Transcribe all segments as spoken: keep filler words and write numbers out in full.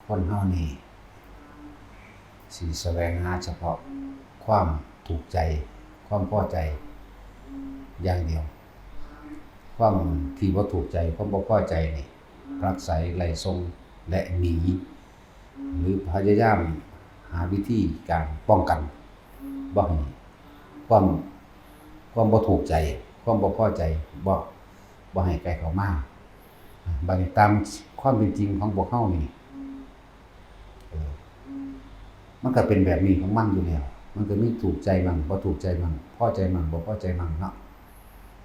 คนเฮานี่สิแสวงหาเฉพาะความถูกใจ ความพอใจอย่างเดียว ความที่บ่ถูกใจ ความบ่พอใจนี่ผลักไสไล่ส่งและหนี หรือพยายามหาวิธีการป้องกันบ่ให้ความ ความบ่ถูกใจ ความบ่พอใจบ่ บ่ให้ใกล้เข้ามา บัดนี้ตามความเป็นจริงของพวกเฮานี่ เออ มันก็เป็นแบบนี้ของมันอยู่แล้ว มันก็มีถูกใจมั่ง บ่ถูกใจมั่ง พอใจมั่ง บ่พอใจมั่งเนาะ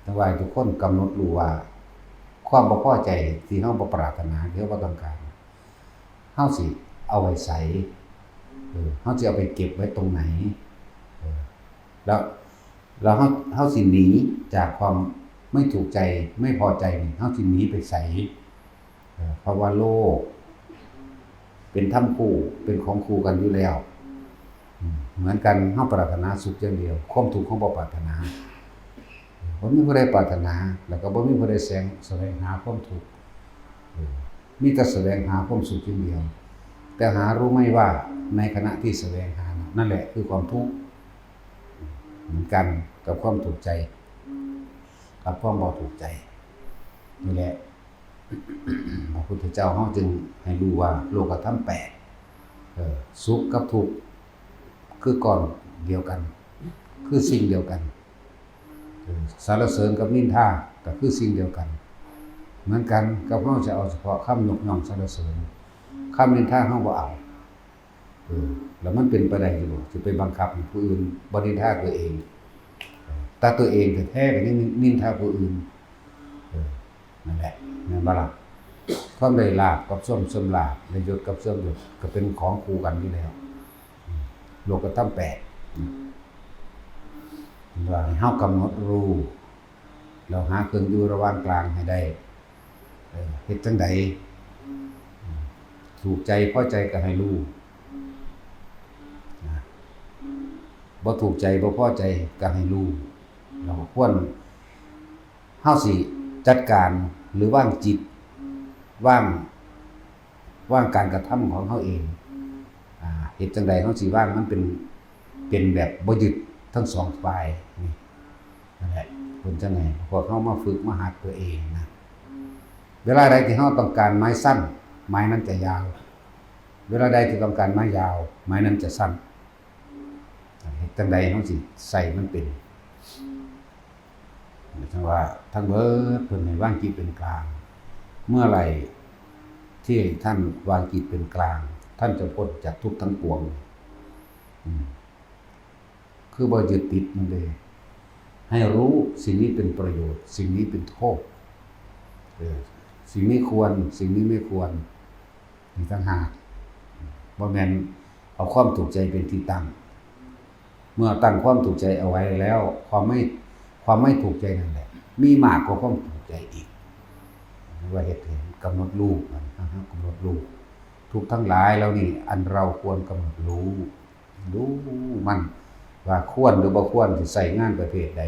แต่ว่าทุกคนกำหนดรู้ว่า ความบ่พอใจที่เฮาบ่ปรารถนา ที่เฮาบ่ต้องการ เฮาสิเอาไว้ไส เออ เฮาสิเอาไปเก็บไว้ตรงไหน เออ แล้ว แล้วเฮา เฮาสิหนีจากความไม่ถูกใจ ไม่พอใจนี่ เฮาสิหนีไปไส เออ เพราะว่าโลกเป็นธรรมคู่ เป็นของคู่กันอยู่แล้ว อืม เหมือนกัน เฮาปรารถนาสุขอย่างเดียว ความทุกข์เฮาบ่ปรารถนา บ่มีผู้ใดปรารถนา แล้วก็บ่มีผู้ใดแสวง แสวงหาความทุกข์ เออ มีแต่แสวงหาความสุขอย่างเดียว แต่หารู้ไหมว่าในขณะที่แสวงหานั้น นั่นแหละคือความทุกข์ เหมือนกันกับความถูกใจ กับความบ่ถูกใจ นี่แหละ พระพุทธเจ้าเฮาจึงให้รู้ว่าโลกธรรมแปด เออ สุขกับทุกข์คือก้อนเดียวกัน คือสิ่งเดียวกัน เออ สรรเสริญกับนินทาก็คือสิ่งเดียวกัน เหมือนกันกับเฮาจะเอาเฉพาะคำยกย่องสรรเสริญ คำนินทาเฮาบ่เอา เออ แล้วมันเป็นไปได้อยู่บ่ สิไปบังคับให้ผู้อื่นบ่นินทาตัวเอง เออ แต่ตัวเองแท้ๆก็ยังนินทาผู้อื่น เออ นั่นแหละ แม่นบ่ล่ะ ความได้ลาภกับเสื่อม เสื่อมลาภ ได้ยศกับเสื่อมยศ ก็เป็นของคู่กันอยู่แล้ว อืม โลกธรรมแปด อืม ว่าให้เฮากำหนดรู้ แล้วหาเครื่องอยู่ระหว่างกลางให้ได้ เออ เฮ็ดจั่งใด อืม ถูกใจพอใจก็ให้รู้ นะ บ่ถูกใจบ่พอใจก็ให้รู้ แล้วก็ควร เฮาสิจัดการหรือวางจิต วาง วางการกระทำของเฮาเอง อ่า เฮ็ดจั่งใดเฮาสิวางมันเป็น เป็นแบบบ่ยึดทั้งสองฝ่าย นี่ นั่นแหละ เพิ่นจั่งให้พวกเฮามาฝึกมาหัดตัวเองนะ เวลาใดที่เฮาต้องการไม้สั้น ไม้นั้นจะยาว เวลาใดที่ต้องการไม้ยาว ไม้นั้นจะสั้น เฮ็ดจั่งใดเฮาสิใส่มันเป็น จั่งว่าทั้งเบิดเพิ่นให้วางจิตเป็นกลาง เมื่อไหร่ที่ท่านวางจิตเป็นกลาง ท่านจะพ้นจากทุกข์ทั้งปวง อืม คือบ่ยึดติดมันเลย ให้รู้สิ่งนี้เป็นประโยชน์ สิ่งนี้เป็นโทษ เออ สิ่งนี้ควร สิ่งนี้ไม่ควร นี่ต่างหาก บ่แม่นเอาความถูกใจเป็นที่ตั้ง เมื่อตั้งความถูกใจเอาไว้แล้ว ความไม่ ความไม่ถูกใจนั่นแหละ มีมากกว่าความถูกใจอีก ว่าเฮ็ดให้กำหนดรู้มัน กำหนดรู้ ทุกข์ทั้งหลายเหล่านี้ อันเราควรกำหนดรู้ รู้มัน ว่าควรหรือบ่ควรสิใช้งานประเภทใด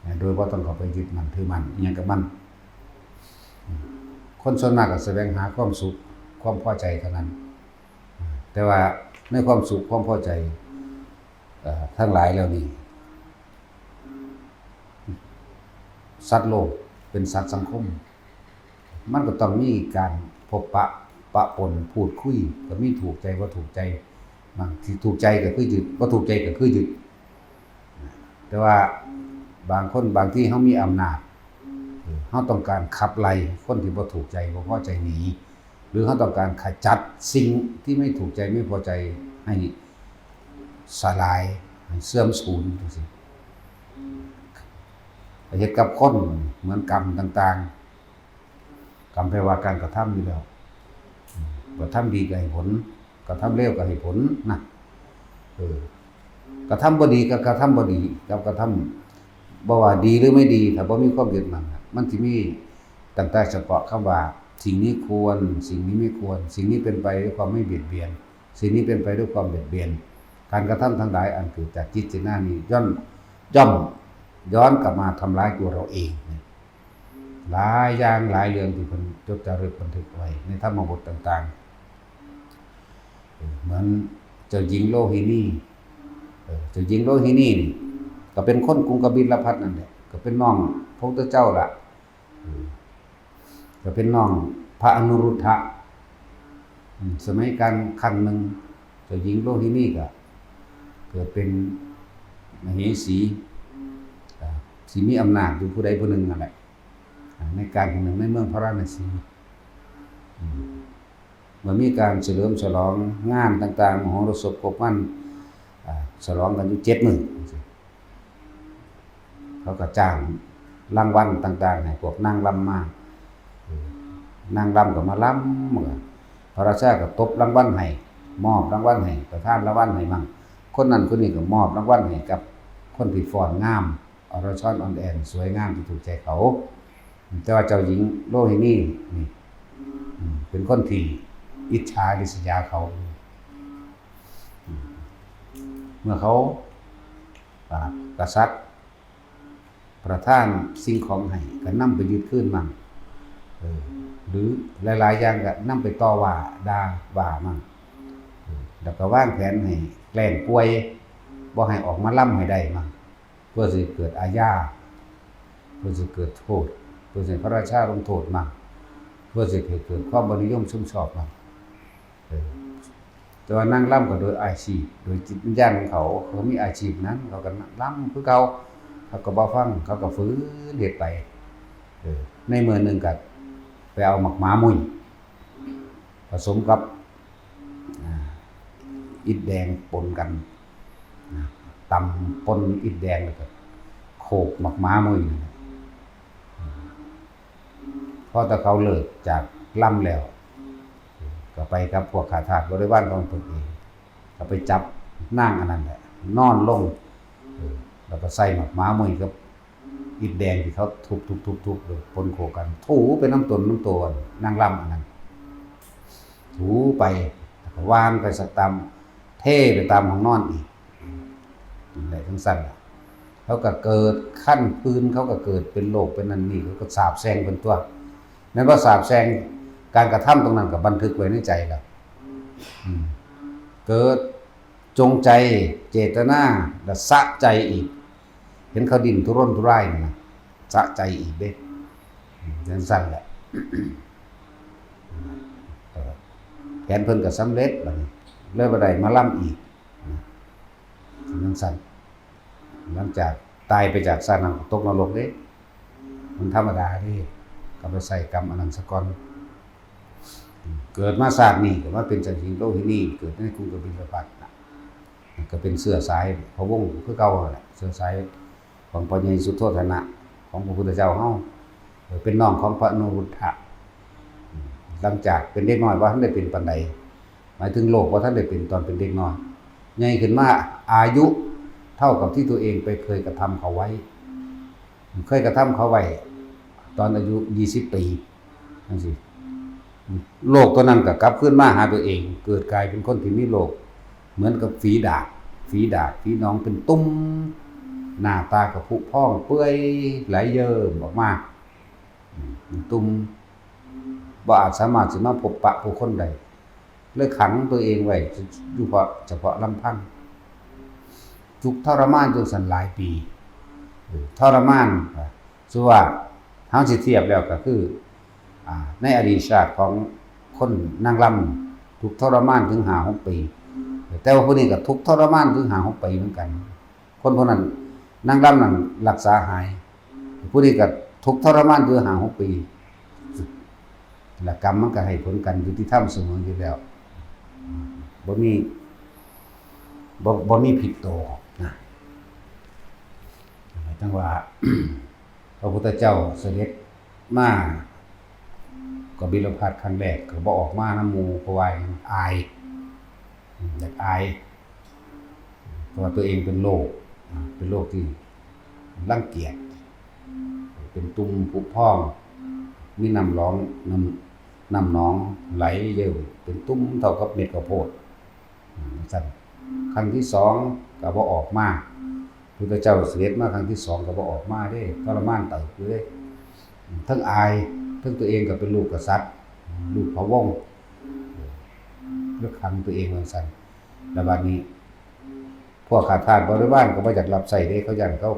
นะ โดยบ่ต้องเข้าไปยึดมั่นถือมั่นอิหยังกับมัน อืม คนส่วนมากก็แสวงหาความสุข ความพอใจเท่านั้น แต่ว่าในความสุขความพอใจ เอ่อ ทั้งหลายเหล่านี้ สัตว์โลกเป็นสัตว์สังคม มันก็ต้องมีการพบปะปะปนพูดคุย ก็มีถูกใจบ่ถูกใจ บางที่ถูกใจก็คือยึด บ่ถูกใจก็คือยึด แต่ว่าบางคนบางทีเฮามีอำนาจ เฮาต้องการขับไล่คนที่บ่ถูกใจบ่พอใจหนี หรือเฮาต้องการขจัดสิ่งที่ไม่ถูกใจไม่พอใจให้สลาย ให้เสื่อมสูญจั่งซี้ เฮ็ดกับคนเหมือนกรรมต่างๆ กรรมแปลว่าการกระทำอยู่แล้ว อืม กระทำดีก็ให้ผล กระทำเลวก็ให้ผลนะ เออ กระทำบ่ดีก็กระทำบ่ดี กับกระทำ บ่ว่าดีหรือไม่ดี ถ้าบ่มีความยึดมั่นน่ะ มันสิมีตั้งแต่เฉพาะคำว่า สิ่งนี้ควร สิ่งนี้ไม่ควร สิ่งนี้เป็นไปด้วยความไม่เบียดเบียน สิ่งนี้เป็นไปด้วยความเบียดเบียน การกระทำทั้งหลายอันเกิดจากจิตเจตนานี้ ย่อม ย่อมย้อนกลับมาทำร้ายตัวเราเอง หลายอย่างหลายเรื่องที่เพิ่นจดจารึกบันทึกไว้ในธรรมบทต่าง เจ้าหญิงโลหินี เออ เจ้าหญิงโลหินีนี่ ก็เป็นคนกรุงกบิลพัสดุ์นั่นแหละ ก็เป็นน้องพระพุทธเจ้าล่ะ เออ ก็เป็นน้องพระอนุรุทธะ อืม สมัยกาลครั้งหนึ่ง เจ้าหญิงโลหินีก็เกิดเป็นมเหสี อ่า สิมีอำนาจอยู่ผู้ใดผู้หนึ่งนั่นแหละ อ่า ในกาลครั้งหนึ่งในเมืองพาราณสี อืม เมื่อมีการเฉลิมฉลองงานต่างๆ มหรสพครบวัน อ่า ฉลองกันอยู่เจ็ดมื้อ เขาก็จ้างรางวัลต่างๆ ให้พวกนางรำมา เออ นางรำก็มาลำ พระราชาก็ตบรางวัลให้ มอบรางวัลให้ ประทานรางวัลให้มั่ง คนนั้นคนนี้ก็มอบรางวัลให้กับคนที่ฟ้อนงาม อรชรอ่อนแอน สวยงามที่ถูกใจเขา แต่ว่าเจ้าหญิงโลหินีนี่ อืม เป็นคนที่อิจฉาริษยาเขา อืม เมื่อเขา อ่า กษัตริย์ประทานสิ่งของให้ ก็นำไปยึดคืนมั่ง เออ หรือหลายๆ อย่างก็นำไปต่อว่าด่าว่ามั่ง เออ แล้วก็วางแผนให้แกล้งป่วย บ่ให้ออกมาลำให้ได้มั่ง เพื่อสิเกิดอาญา เพื่อสิเกิดโทษ เพื่อสิพระราชาลงโทษมั่ง เพื่อสิให้เกิดความบ่นิยมชมชอบมั่ง เออ แต่ว่านางรำก็โดยอาชีพ โดยจิตวิญญาณของเขา เขามีอาชีพนั้น เขาก็รำคือเก่า เขาก็บ่ฟัง เขาก็ฝืนเฮ็ดไป เออ ในมื้อหนึ่งก็ไปเอาหมากหมามุ่ย ผสมกับ อ่า อิฐแดงปนกัน นะ ตำปนอิฐแดงแล้วก็โขกหมากหมามุ่ยนั่นแหละ พอแต่เขาเลิกจากรำแล้ว ก็ไปกับพวกข้าทาสบริวารของตนเอง ก็ไปจับนางอันนั้นแหละ นอนลง เออ แล้วก็ใส่หมากหมามุ่ยกับอิฐแดงที่เขาทุบๆๆๆ เลยปนโขกกัน ถูไปน้ำตนน้ำตัวนางรำอันนั้น ถูไป แล้วก็วางไปสักตาม เทไปตามห้องนอนอีก นั่นแหละจั่งซั้นล่ะ เขาก็เกิดคันผื่น เขาก็เกิดเป็นโรคเป็นนั่นนี่ เขาก็สาปแช่งเพิ่นตั๊ว แม่นบ่ สาปแช่ง การกระทำตรงนั้นก็บันทึกไว้ในใจแล้ว อืม เกิดจงใจ เจตนา และสะใจอีก เห็นเขาดิ้นทุรนทุรายนี่นะ สะใจอีกเด้ อืม จั่งซั้นแหละ เออ แผนเพิ่นก็สำเร็จบัดนี้ เลยบ่ได้มาลำอีก นะ จั่งซั้น หลังจากตายไปจากชาตินั้นก็ตกนรกเด้ มันธรรมดาเด้ ก็ไปใส่กรรมอันนั้นซะก่อน เกิดมาชาตินี้ก็มาเป็นเจ้าหญิงโลหินี เกิดในกรุงกบิลพัสดุ์น่ะ ก็เป็นเชื้อสายพระวงศ์คือเก่านั่นแหละ เชื้อสายของพ่อใหญ่สุโธทนะ ของพระพุทธเจ้าเฮา เออ เป็นน้องของพระอนุรุทธะ หลังจากเป็นเด็กน้อยบ่ทันได้เป็นปานใด หมายถึงโรคบ่ทันได้เป็นตอนเป็นเด็กน้อย ใหญ่ขึ้นมาอายุเท่ากับที่ตัวเองไปเคยกระทำเขาไว้ เคยกระทำเขาไว้ ตอนอายุยี่สิบปี จั่งซี้ โรคตัวนั้นก็กลับคืนมาหาตัวเอง เกิดกลายเป็นคนที่มีโรค เหมือนกับฝีดาษ ฝีดาษ ฝีหนองเป็นตุ่ม หน้าตาก็ผุพองเปื่อยไหลเยิ้มออกมา อืม เป็นตุ่ม บ่อาจสามารถสิมาพบปะผู้คนได้ เลยขังตัวเองไว้อยู่เพราะเฉพาะลำพัง ทุกข์ทรมานจั่งซั้นหลายปี เออ ทรมาน อ่ะ ถือว่าเฮาสิเทียบแล้วก็คือ อ่า ในอดีตชาติของคนนางรำ ทุกข์ทรมานถึงห้าหกปี แต่ว่าผู้นี้ก็ทุกข์ทรมานถึงห้าหกปีเหมือนกัน คนพวกนั้น นางรำนั้นรักษาหาย ผู้นี้ก็ทุกข์ทรมานอยู่ห้าหกปี และกรรมมันก็ให้ผลกัน ยุติธรรมเสมออยู่แล้ว บ่มี บ่ บ่มีผิดตัวนะ จั่งว่า พระพุทธเจ้าเสด็จมากบิลพัสดุ์ครั้งแรกก็บ่ออกมานำหมู่ เพราะว่าอาย อยากอาย เพราะว่าตัวเองเป็นโรค เป็นโรคที่รังเกียจ เป็นตุ่มผุพอง มีน้ำหนอง น้ำ น้ำหนองไหลเยิ้ม เป็นตุ่มเท่ากับเม็ดข้าวโพด อืม จั่งซั้น ครั้งที่สองก็บ่ออกมา พุทธเจ้าเสด็จมาครั้งที่สองก็บ่ออกมาเด้ ทรมานเติบอยู่เด้ ทั้งอาย ทั้งตัวเองก็เป็นลูกกษัตริย์ ลูกพระวงศ์ เลือกขังตัวเองจั่งซั้น แล้วบัดนี้ พวกข้าทาสบริวารก็บ่อยากรับใช้เด้ เขาย้านเขา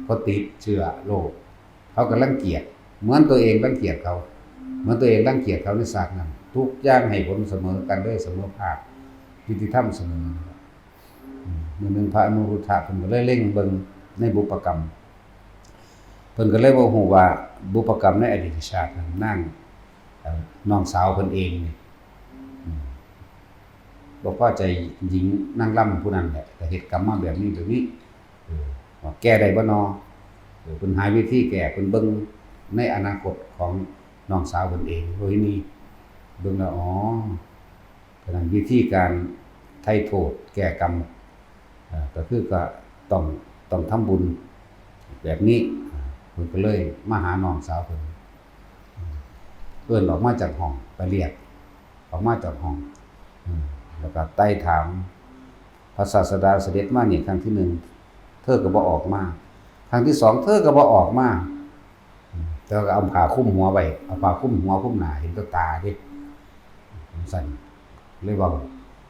เขาติดเชื้อโรค เขาก็รังเกียจ เหมือนตัวเองรังเกียจเขา เหมือนตัวเองรังเกียจเขาในชาตินั้น ทุกอย่างให้ผลเสมอกันเลย เสมอภาค ยุติธรรมเสมอ อืม มื้อหนึ่งพระอนุรุทธะเพิ่นก็เลยเล็งเบิ่งในบุพกรรม เพิ่นก็เลยบ่ฮู้ว่าบุพกรรมในอดีตชาตินั้นนาง เอ่อ น้องสาวเพิ่นเองนี่ อืม บ่พอใจหญิงนางรำผู้นั้นแหละ ก็เฮ็ดกรรมมาแบบนี้แบบนี้ เออ ว่าแก้ได้บ่นอ เออ เพิ่นหาวิธีแก้ เพิ่นเบิ่งในอนาคตของน้องสาวเพิ่นเอง โดยนี้เบิ่งแล้ว อ๋อ ฉะนั้นวิธีการไถ่โทษแก้กรรม เอ่อ ก็คือก็ต้อง ต้องทำบุญแบบนี้ เพิ่นก็เลยมาหาน้องสาวเพิ่น เอิ้นออกมาจากห้อง ไปเรียกออกมาจากห้อง อืม แล้วก็ไต่ถาม พระศาสดาเสด็จมานี่ครั้งที่หนึ่ง เธอก็บ่ออกมา ครั้งที่สอง เธอก็บ่ออกมา อืม แต่ว่าก็เอาผ้าคลุมหัวไว้ เอาผ้าคลุมหัวคลุมหน้า เห็นแต่ตาเด้ จั่งซั้น เลยเว้า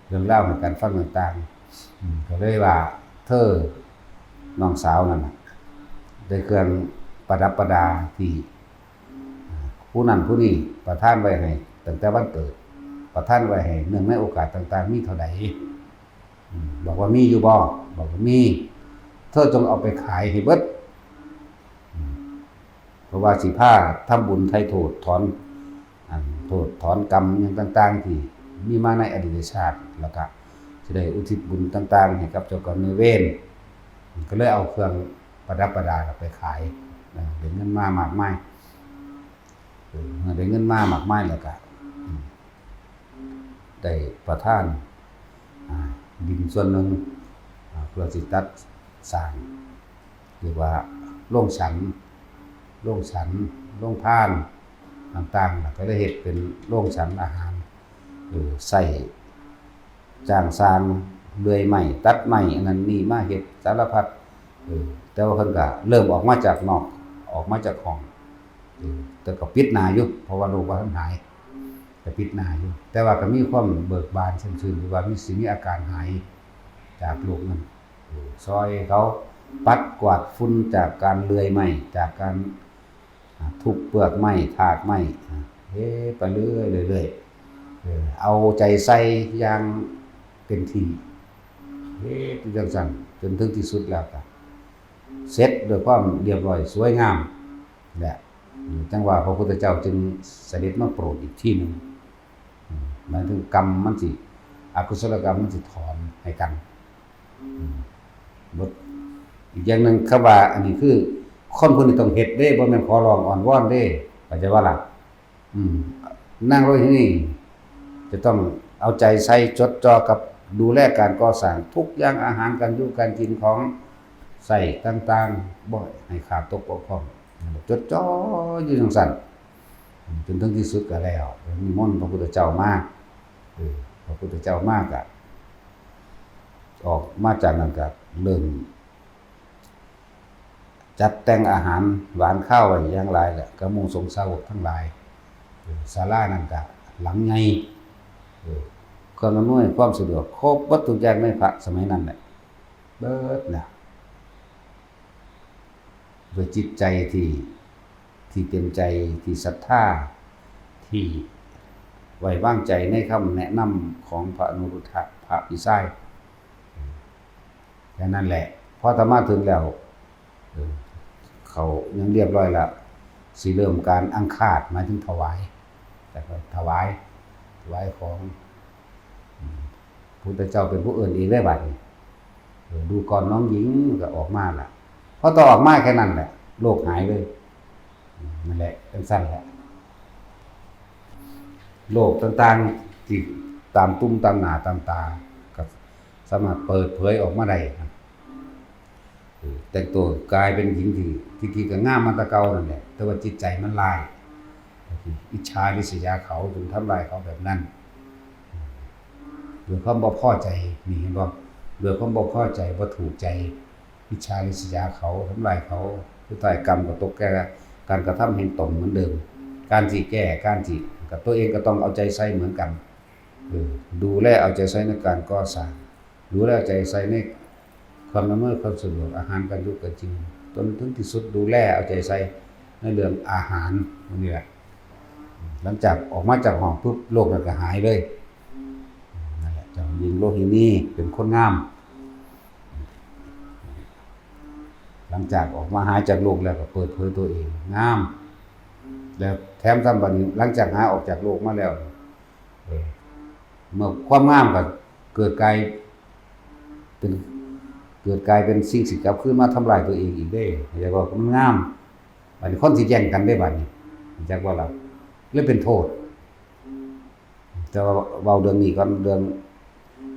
เรื่องราวให้กันฟังต่างๆ อืม ก็เลยว่าเธอ น้องสาวนั่นน่ะ ได้เครื่องประดับประดาที่ อ่า ผู้นั้นผู้นี้ประทานไว้ให้ตั้งแต่วันเกิด ประทานไว้ให้เนื่องในโอกาสต่างๆ มีเท่าใด อืม บอกว่ามีอยู่บ่ บอกว่ามี เธอจงเอาไปขายให้เบิด อืม เพราะว่าสิพาทำบุญไถ่โทษ ถอน อัน โทษถอนกรรมหยังต่างๆ ที่มีมาในอดีตชาติ แล้วก็สิได้อุทิศบุญต่างๆ ให้กับเจ้ากรรมนายเวร ก็เลยเอาเครื่องประดับประดาไปขาย นะ ได้เงินมามากมาย เออ เมื่อได้เงินมามากมายแล้วก็ อืม ได้ประทาน อ่า ดินส่วนหนึ่ง อ่า เพื่อสิจัดสร้าง เรียกว่าโรงฉัน โรงฉัน โรงทานต่างๆ แล้วก็เลยเฮ็ดเป็นโรงฉันอาหาร เออ ใช้จ้างซางเลื่อยไม้ ตัดไม้ อันนั้นนี่มาเฮ็ดสารพัด เออ แต่ว่าเพิ่นก็เริ่มออกมาจากนอก ออกมาจากห้อง เออ แต่ก็ปิดหน้าอยู่ เพราะว่าโรคบ่ทันหาย ก็ปิดหน้าอยู่ แต่ว่าก็มีความเบิกบานแช่มชื่น ที่ว่ามี สิมีอาการหายจากโรคนั้น เออ ซอยเขาปัดกวาดฝุ่นจากการเลื่อยไม้ จากการ อ่า ทุบเปลือกไม้ ถากไม้ อ่า เฮ็ดไปเรื่อยๆ เรื่อยๆ เออ เอาใจใส่อย่างเต็มที่ เฮ็ดอยู่จั่งซั้น จนถึงที่สุดแล้วก็เสร็จด้วยความเรียบร้อยสวยงามแหละ จั่งว่าพระพุทธเจ้าจึงเสด็จมาโปรดอีกทีหนึ่ง อืม หมายถึงกรรมมันสิ อกุศลกรรมมันสิถอนให้กัน อืม บท อีกอย่างหนึ่ง คำว่าอันนี้คือ คนผู้นี้ต้องเฮ็ดเด้ บ่แม่นขอร้องอ้อนวอนเด้ เข้าใจบ่ล่ะ อืม นางโรฮินีจะต้องเอาใจใส่จดจ่อกับดูแลการก่อสร้างทุกอย่าง อาหารการอยู่การกิน ของใช้ต่างๆ บ่ให้ขาดตกบกพร่อง จดจ่ออยู่จั่งซั้น จนถึงที่สุดก็แล้ว นิมนต์พระพุทธเจ้ามา เออ พระพุทธเจ้ามาก็ออกมาจากนั้นก็เริ่มจัดแต่งอาหารหวานคาวไว้อย่างหลายแหละ กับหมู่สงฆ์สาวกทั้งหลาย เออ ศาลานั้นก็หลังใหญ่ เออ เครื่องอำนวยความสะดวกครบเบิดทุกอย่างในพระสมัยนั้นแหละ เบิดแล้ว ด้วยจิตใจที่ ที่เต็มใจ ที่ศรัทธา ที่ไว้วางใจในคำแนะนำของพระอนุรุทธะ พระพี่ชาย แค่นั้นแหละ พออาตมาถึงแล้ว เออ เขายังเรียบร้อยแล้ว สิเริ่มการอังคาด หมายถึงถวาย แต่ก็ถวาย ถวายของ อืม พุทธเจ้าเป็นผู้เอิ้นเองได้บัดนี้ เออ ดูก่อนน้องหญิง ก็ออกมาละ พอตอนออกมาแค่นั้นแหละ โรคหายเลย อืม นั่นแหละ จั่งซั้นแหละ โรคต่างๆ ที่ตามตุ่มตามหน้าตามตา ก็สามารถเปิดเผยออกมาได้นะ เออ แต่งตัวกลายเป็นหญิงที่ ที่คิดก็งามมาแต่เก่านั่นแหละ แต่ว่าจิตใจมันร้าย อิจฉาริษยาเขาจึงทำลายเขาแบบนั้น ด้วยความบ่พอใจ นี่เห็นบ่ ด้วยความบ่พอใจ บ่ถูกใจ อิจฉาริษยาเขา ทำลายเขา สุดท้ายกรรมก็ตกแก่การกระทำแห่งตนเหมือนเดิม การสิแก้ การสิ กับตัวเองก็ต้องเอาใจใส่เหมือนกัน เออ ดูแลเอาใจใส่ในการก่อสร้าง ดูแลเอาใจใส่ในความอำนวยความสะดวก อาหารการอยู่การกิน จนถึงที่สุดดูแลเอาใจใส่ในเรื่องอาหารนี่แหละ หลังจากออกมาจากห้องปุ๊บ โรคนั้นก็หายเลย นั่นแหละ เจ้าหญิงโลหินีเป็นคนงาม หลังจากออกมาหายจากโรคแล้วก็เปิดเผยตัวเองงาม แล้วแถมซ้ำบัดนี้ หลังจากหายออกจากโรคมาแล้ว เออ เมื่อความงามก็เกิดกลายเป็น เกิดกลายเป็นสิ่งสิกลับคืนมาทำลายตัวเองอีกเด้ เข้าใจบ่ มันงาม บัดนี้คนสิแย่งกันได้บัดนี้ เข้าใจบ่ล่ะ เลยเป็นโทษ แต่ว่าเว้าเรื่องนี้ก่อน เรื่อง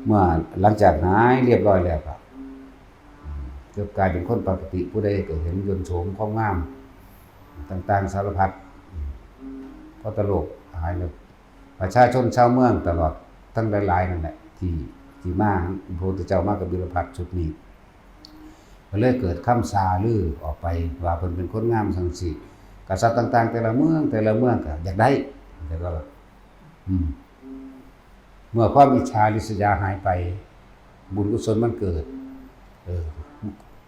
เมื่อหลังจากหายเรียบร้อยแล้วก็ อืม ก็กลายเป็นคนปกติ ผู้ใดก็เห็นยนต์โฉมความงามต่างๆสารพัด อืม พอแต่โรคหายแล้ว ประชาชนชาวเมืองตลอดทั้งหลายๆนั่นแหละ ที่ ที่มาพระพุทธเจ้ามากับบิณฑบาตชุดนี้ ก็เลยเกิดคำส่าลือออกไปว่าเพิ่นเป็นคนงามจั่งซี้ กษัตริย์ต่างๆแต่ละเมือง แต่ละเมืองก็อยากได้ แต่ก็ อืม เมื่อความอิจฉาริษยาหายไป บุญกุศลมันเกิด เออ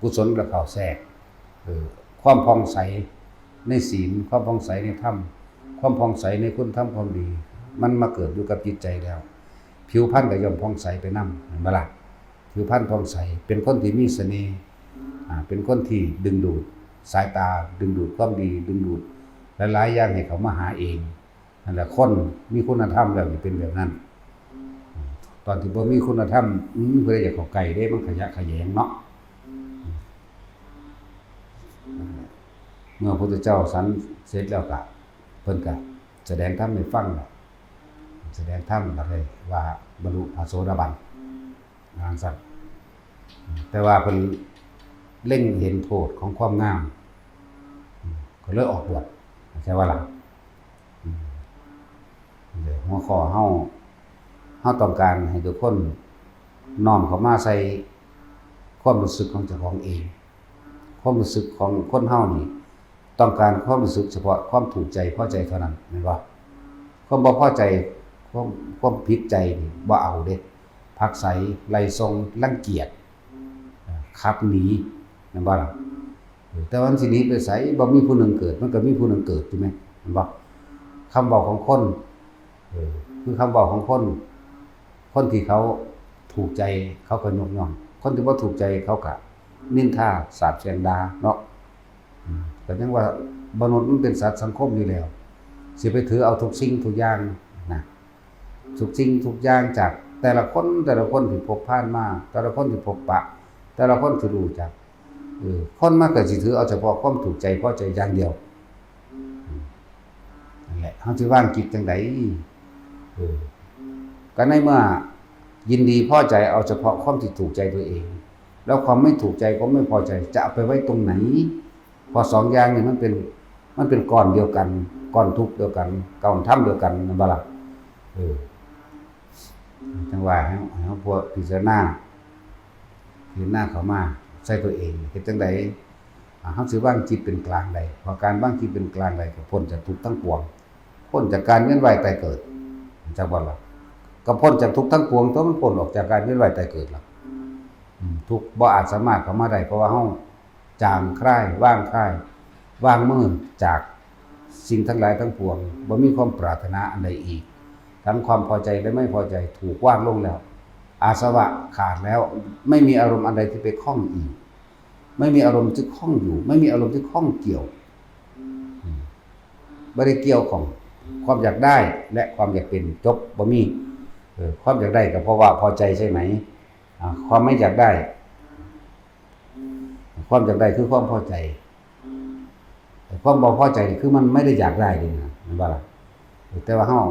กุศลก็เข้าแทรก เออ ความผ่องใสในศีล ความผ่องใสในธรรม ความผ่องใสในคุณธรรมความดี มันมาเกิดอยู่กับจิตใจแล้ว ผิวพรรณก็ย่อมผ่องใสไปนำ เห็นบ่ล่ะ ผิวพรรณผ่องใส เป็นคนที่มีเสน่ห์ อ่า เป็นคนที่ดึงดูดสายตา ดึงดูดความดี ดึงดูดหลายๆอย่างให้เขามาหาเอง นั่นแหละ คนมีคุณธรรมแล้วนี่เป็นแบบนั้น ตอนที่บ่มีคุณธรรม อืม ผู้ใดอยากเข้าใกล้เด้ มันขยะแขยงเนาะ เมื่อพระพุทธเจ้าสันเสร็จแล้วก็ เพิ่นก็แสดงธรรมให้ฟัง แสดงธรรมก็เลยว่าบรรลุพระโสดาบัน ว่าซั่น แต่ว่าเพิ่นเล็งเห็นโทษของความงาม ก็เลยออกบวช เข้าใจบ่ล่ะ อืม เดี๋ยวหัวข้อเฮา เฮาต้องการให้ทุกคนน้อมเข้ามาใส่ความรู้สึกของเจ้าของเอง ความรู้สึกของคนเฮานี่ ต้องการความรู้สึกเฉพาะความถูกใจพอใจเท่านั้น แม่นบ่ ความบ่พอใจ ความ ความผิดใจนี่บ่เอาเด้ ผลักไส ไล่ส่ง รังเกียจ ขับหนี แม่นบ่ล่ะ เออ แต่ว่ามันสิหนีไปไส บ่มีผู้หนึ่งเกิด มันก็มีผู้หนึ่งเกิดอยู่แม่น แม่นบ่ คำเว้าของคน เออ คือคำเว้าของคน คนที่เขาถูกใจเขาก็ยกย่อง คนที่บ่ถูกใจเขาก็นินทาสาปแช่งด่าเนาะ อืม ก็ยังว่ามนุษย์มันเป็นสัตว์สังคมอยู่แล้ว สิไปถือเอาทุกสิ่งทุกอย่างนะ ทุกสิ่งทุกอย่างจากแต่ละคน แต่ละคนที่พบผ่านมา แต่ละคนที่พบปะ แต่ละคนที่รู้จัก เออ คนมันก็สิถือเอาเฉพาะความถูกใจพอใจอย่างเดียว อืม นั่นแหละ เฮาสิวางจิตจั่งใด เออ ก็ในเมื่อยินดีพอใจเอาเฉพาะความที่ถูกใจตัวเอง แล้วความไม่ถูกใจ ความไม่พอใจ จะเอาไปไว้ตรงไหน เพราะสองอย่างนี่มันเป็น มันเป็นก้อนเดียวกัน ก้อนทุกข์เดียวกัน ก้อนธรรมเดียวกัน แม่นบ่ล่ะ เออ จั่งว่าให้ ให้เฮาพวกพิจารณา พิจารณาเข้ามาใส่ตัวเอง เฮ็ดจั่งใด อ่า เฮาสิวางจิตเป็นกลางได้ เพราะการวางจิตเป็นกลางได้ก็พ้นจากทุกข์ทั้งปวง พ้นจากการเวียนว่ายตายเกิด จักบ่ล่ะ ก็พ้นจากทุกข์ทั้งปวง ตัวมันพ้นออกจากการเวียนว่ายตายเกิดล่ะ อืม ทุกข์บ่อาจสามารถเข้ามาได้ เพราะว่าเฮาจางคลาย วางคลาย วางมือจากสิ่งทั้งหลายทั้งปวง บ่มีความปรารถนาอันใดอีก ทั้งความพอใจและไม่พอใจถูกวางลงแล้ว อาสวะขาดแล้ว ไม่มีอารมณ์อันใดที่ไปข้องอีก ไม่มีอารมณ์ที่ข้องอยู่ ไม่มีอารมณ์ที่ข้องเกี่ยว อืม บ่ได้เกี่ยวข้อง ความอยากได้และความอยากเป็น จบ บ่มี เออ ความอยากได้ก็เพราะว่าพอใจใช่ไหม อ่า ความไม่อยากได้ ความอยากได้คือความพอใจ แต่ความบ่พอใจนี่คือมันไม่ได้อยากได้เลยนะ แม่นบ่ล่ะ แต่ว่าเฮา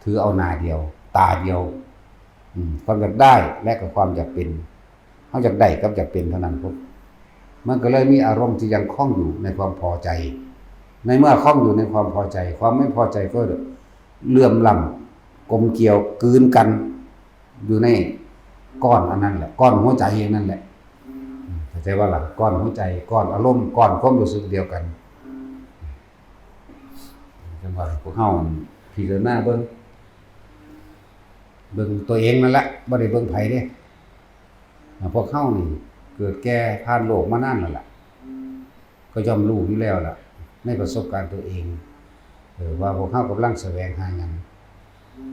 ถือเอาหน้าเดียว ตาเดียว อืม ความอยากได้และกับความอยากเป็น เฮาอยากได้กับอยากเป็นเท่านั้นพุ้น มันก็เลยมีอารมณ์ที่ยังคล้องอยู่ในความพอใจ ในเมื่อคล้องอยู่ในความพอใจ ความไม่พอใจก็เหลื่อมล้ำ กลมเกลียว กลืนกัน อยู่ในก้อนอันนั้นแหละ ก้อนหัวใจอันนั้นแหละ อืม เข้าใจบ่ล่ะ ก้อนหัวใจ ก้อนอารมณ์ ก้อนความรู้สึกเดียวกัน จั่งว่าพวกเฮาพิจารณาเบิ่ง เบิ่งตัวเองนั่นแหละ บ่ได้เบิ่งไผเด้ พวกเฮานี่เกิดแก่ผ่านโลกมานานแล้วล่ะ ก็ย่อมรู้อยู่แล้วล่ะ ในประสบการณ์ตัวเอง เออ ว่าพวกเฮากำลังแสวงหาหยัง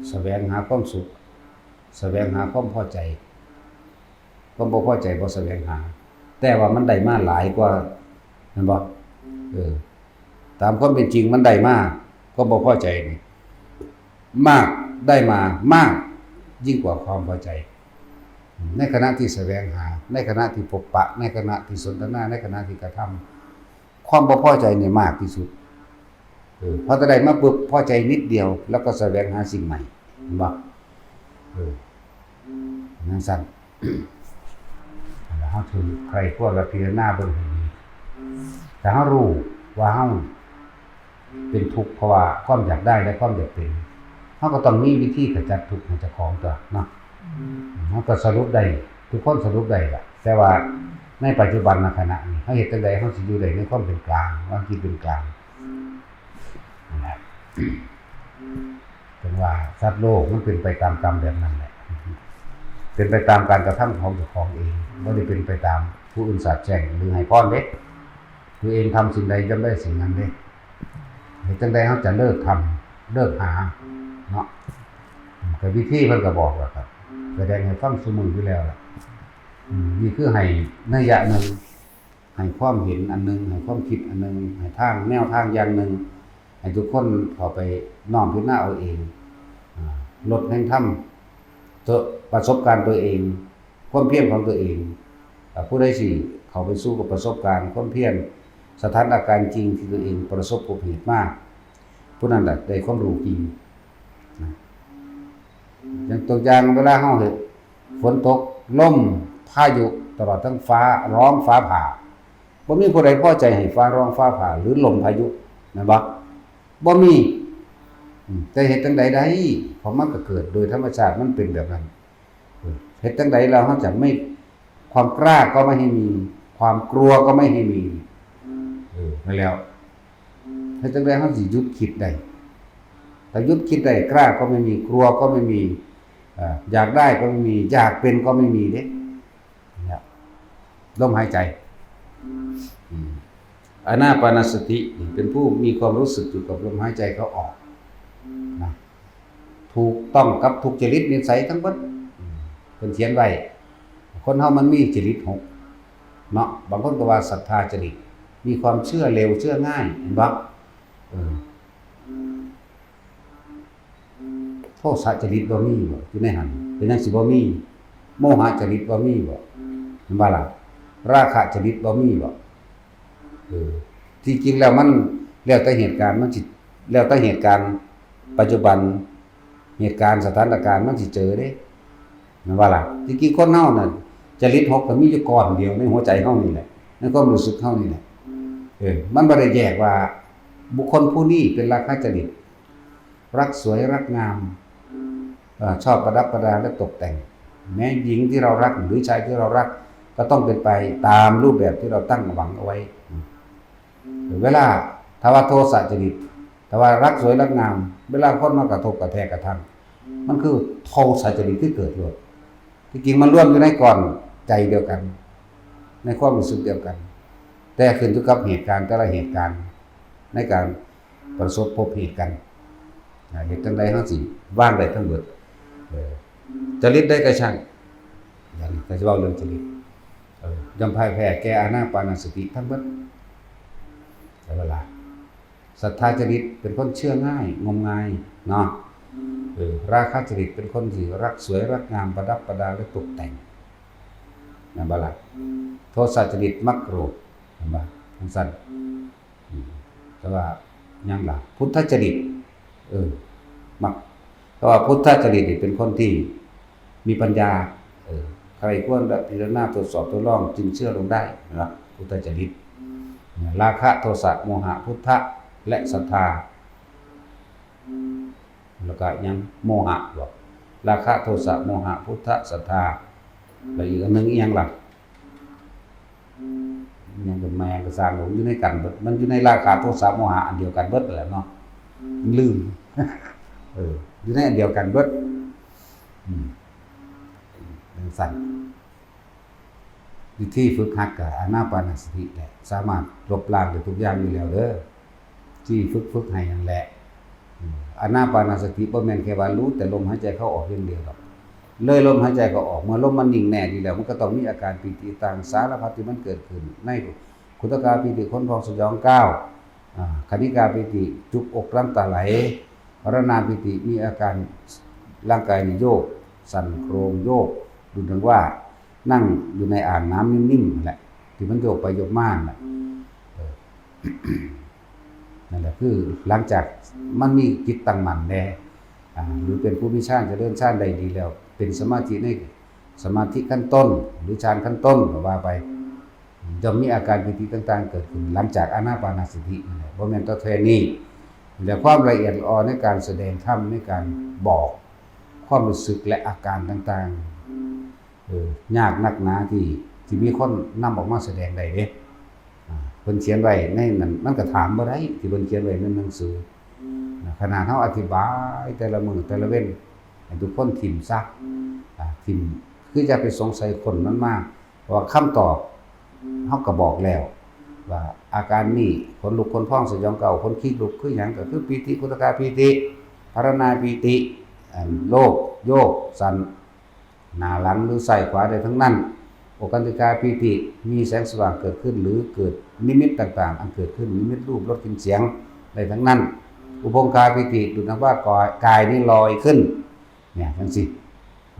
แสวงหาความสุข แสวงหาความพอใจ ความบ่พอใจบ่แสวงหา แต่ว่ามันได้มาหลายกว่า แม่นบ่ เออ ตามความเป็นจริงมันได้มา ความบ่พอใจนี่ มาก ได้มามาก ยิ่งกว่าความพอใจ ในขณะที่แสวงหา ในขณะที่พบปะ ในขณะที่สนทนา ในขณะที่กระทำ ความบ่พอใจเนี่ยมากที่สุด เออ พอจะได้มาปุ๊บ พอใจนิดเดียว แล้วก็แสวงหาสิ่งใหม่ เห็นบ่ เออ จั่งซั้น แล้วเฮาถึงใคร่ควรและพิจารณาเบิ่งให้ดี ถ้าเฮารู้ว่าเฮาเป็นทุกข์เพราะว่าความอยากได้และความอยากเป็น เฮาก็ต้องมีวิธีขจัดทุกข์ให้เจ้าของตัวเนาะ เฮาก็สรุปได้ ทุกคนสรุปได้ล่ะ แต่ว่าในปัจจุบันขณะนี้ เฮาเฮ็ดจั่งใดเฮาสิอยู่ได้ในความเป็นกลาง วางจิตเป็นกลาง นั่นแหละ เพิ่นว่าสัตว์โลกมันเป็นไปตามกรรมแบบนั้นแหละ เป็นไปตามการกระทำของเจ้าของเอง บ่ได้เป็นไปตามผู้อื่นสาปแช่งหรือให้พรเด้ ตัวเองทำสิ่งใดย่อมได้สิ่งนั้นเด้ เฮ็ดจั่งใดเฮาจะเลิกทำ เลิกหา เนาะ ก็วิธีเพิ่นก็บอกแล้วครับ แสดงให้ฟังซุมื้ออยู่แล้วล่ะ อืม นี่คือให้นัยยะหนึ่ง ให้ความเห็นอันหนึ่ง ให้ความคิดอันหนึ่ง ให้ทาง แนวทางอย่างหนึ่ง ให้ทุกคนเข้าไปน้อมพิจารณาเอาเอง อ่า ลดแห่งธรรม ตัว ประสบการณ์ตัวเอง ความเพียรของตัวเอง อ่า ผู้ใดสิเข้าไปสู่กับประสบการณ์ความเพียร สถานการณ์จริงที่ตัวเองประสบพบเห็นมา ผู้นั้นแหละได้ความรู้จริง นะ อย่างตัวอย่างเวลาเฮาเห็นฝนตก ลม พายุ ตลอดทั้งฟ้าร้องฟ้าผ่า บ่มีผู้ใดพอใจให้ฟ้าร้องฟ้าผ่า หรือลมพายุ แม่นบ่ บ่มี อืม แต่เฮ็ดจั่งใดได้ เพราะมันก็เกิดโดยธรรมชาติ มันเป็นแบบนั้น เออ เฮ็ดจั่งใดแล้วเฮาจะไม่ ความกล้าก็ไม่ให้มี ความกลัวก็ไม่ให้มี เออ นั่นแหล้ว เฮ็ดจั่งใดเฮาสิหยุดคิดได้ ถ้าหยุดคิดได้ กล้าก็ไม่มี กลัวก็ไม่มี อ่า อยากได้ก็ไม่มี อยากเป็นก็ไม่มีเด้ เนี่ย ลมหายใจ อืม อานาปานสตินี่เป็นผู้มีความรู้สึกอยู่กับลมหายใจเข้าออก นะ ถูกต้องกับทุกจริตนิสัยทั้งหมด อืม เพิ่นเขียนไว้ คนเฮามันมีจริตหก เนาะ บางคนก็ว่าศรัทธาจริต มีความเชื่อเร็วเชื่อง่าย เห็นบ่ เออ โทสะจริตบ่มีบ่ อยู่ในหั้น เป็นหยังสิบ่มี โมหะจริตบ่มีบ่ เห็นบ่ล่ะ ราคะจริตบ่มีบ่ เออ ที่จริงแล้วมันแล้วแต่เหตุการณ์ มันสิ แล้วแต่เหตุการณ์ปัจจุบัน เหตุการณ์สถานการณ์มันสิเจอเด้ แม่นบ่ล่ะ ที่จริงคนเฮาน่ะ จริตหกก็มีอยู่ก้อนเดียวในหัวใจเฮานี่แหละ ในความรู้สึกเฮานี่แหละ เออ มันบ่ได้แยกว่าบุคคลผู้นี้เป็นราคะจริต รักสวยรักงาม เอ่อ ชอบประดับประดาและตกแต่ง แม้หญิงที่เรารักหรือชายที่เรารัก ก็ต้องเป็นไปตามรูปแบบที่เราตั้งหวังเอาไว้ เวลา ถ้าว่าโทสะจริต ถ้าว่ารักสวยรักงาม เวลาคนมากระทบกระแทกกระทั่ง มันคือโทสะจริตที่เกิดขึ้น ที่จริงมันรวมอยู่ในก้อนใจเดียวกัน ในความรู้สึกเดียวกัน แต่ขึ้นอยู่กับเหตุการณ์แต่ละเหตุการณ์ ในการประสบพบเหตุกัน อ่า เหตุจั่งใดเฮาสิวางได้ทั้งหมด เออ จริตใดก็ช่าง อย่างนี้ก็สิเว้าเรื่องจริต เออ ย่อมพ่ายแพ้แก่อานาปานสติทั้งหมด แต่เวลา ศรัทธาจริตเป็นคนเชื่อง่าย งมงาย เนาะ เออ ราคะจริตเป็นคนที่รักสวยรักงาม ประดับประดาและตกแต่ง แม่นบ่ล่ะ โทสะจริตมักโกรธ เห็นบ่ จั่งซั้น อืม แต่ว่าหยังล่ะ พุทธจริต เออ มัก แต่ว่าพุทธจริตนี่เป็นคนที่มีปัญญา เออ ใคร่ครวญและพิจารณาตรวจสอบทดลองจึงเชื่อลงได้ นะครับ พุทธจริต ราคะ โทสะ โมหะ พุทธะ และศรัทธา แล้วก็หยัง โมหะบ่ ราคะ โทสะ โมหะ พุทธะ ศรัทธา แล้วอีกอันหนึ่งอีหยังล่ะ ยังกับแมงกระซางหลงอยู่ในกันเบิด มันอยู่ในราคะ โทสะ โมหะ อันเดียวกันเบิดแหละเนาะ ลืม เออ อยู่ในอันเดียวกันเบิด อืมจังซั่น วิธีฝึกหัดก็อานาปานสติแหละ สามารถลบล้างได้ทุกอย่างอยู่แล้วเด้อ ที่ฝึกฝึกให้นั่นแหละ อืม อานาปานสติบ่แม่นแค่ว่ารู้แต่ลมหายใจเข้าออกอย่างเดียวดอก เลยลมหายใจเข้าออก เมื่อลมมันนิ่งแน่ดีแล้ว มันก็ต้องมีอาการปีติต่างสารพัดที่มันเกิดขึ้น ในขุทกาปีติขนพองสยองก้าว อ่า คณิกาปีติจุกอกน้ำตาไหล มรณาปีติมีอาการร่างกายนี่โยก สั่นโครงโยก ดูดังว่านั่งอยู่ในอ่างน้ำนิ่มๆนั่นแหละ ที่มันโยกไปโยกมานั่นแหละ เออ นั่นแหละคือหลังจากมันมีจิตตั้งมั่นแน่ อ่า หรือเป็นผู้มีฌานเจริญฌานได้ดีแล้ว เป็นสมาธิในสมาธิขั้นต้น หรือฌานขั้นต้นก็ว่าไป ย่อมมีอาการปีติต่างๆเกิดขึ้นหลังจากอานาปานสตินั่นแหละ บ่แม่นแต่แค่นี้ และความละเอียดอ่อนในการแสดงธรรม ในการบอกความรู้สึกและอาการต่างๆ เออ ยากนักหนาที่ ที่มีคนนำออกมาแสดงได้เด้ อ่า เพิ่นเขียนไว้ในนั้น มันก็ถามบ่ได้ ที่เพิ่นเขียนไว้ในหนังสือ นะ ขนาดเฮาอธิบายแต่ละมื้อแต่ละเว็น ให้ทุกคนถิ่มซะ อ่า ถิ่ม คืออย่าไปสงสัยค้นมันมา เพราะว่าคำตอบเฮาก็บอกแล้ว ว่าอาการนี้ ขนลุกขนพองสยองก้าว ขนคิงลุก คือหยัง ก็คือปีติ ขุทกาปีติ มรณาปีติ อันโลก โยก สั่น หน้าหลังหรือซ้ายขวาได้ทั้งนั้น โอคันติกาปีติ มีแสงสว่างเกิดขึ้น หรือเกิดนิมิตต่างๆ อันเกิดขึ้น นิมิตรูป รส กลิ่น เสียง ได้ทั้งนั้น อุพงคาปีติ ดูดนับว่ากาย กายนี้ลอยขึ้น เนี่ย จังซี่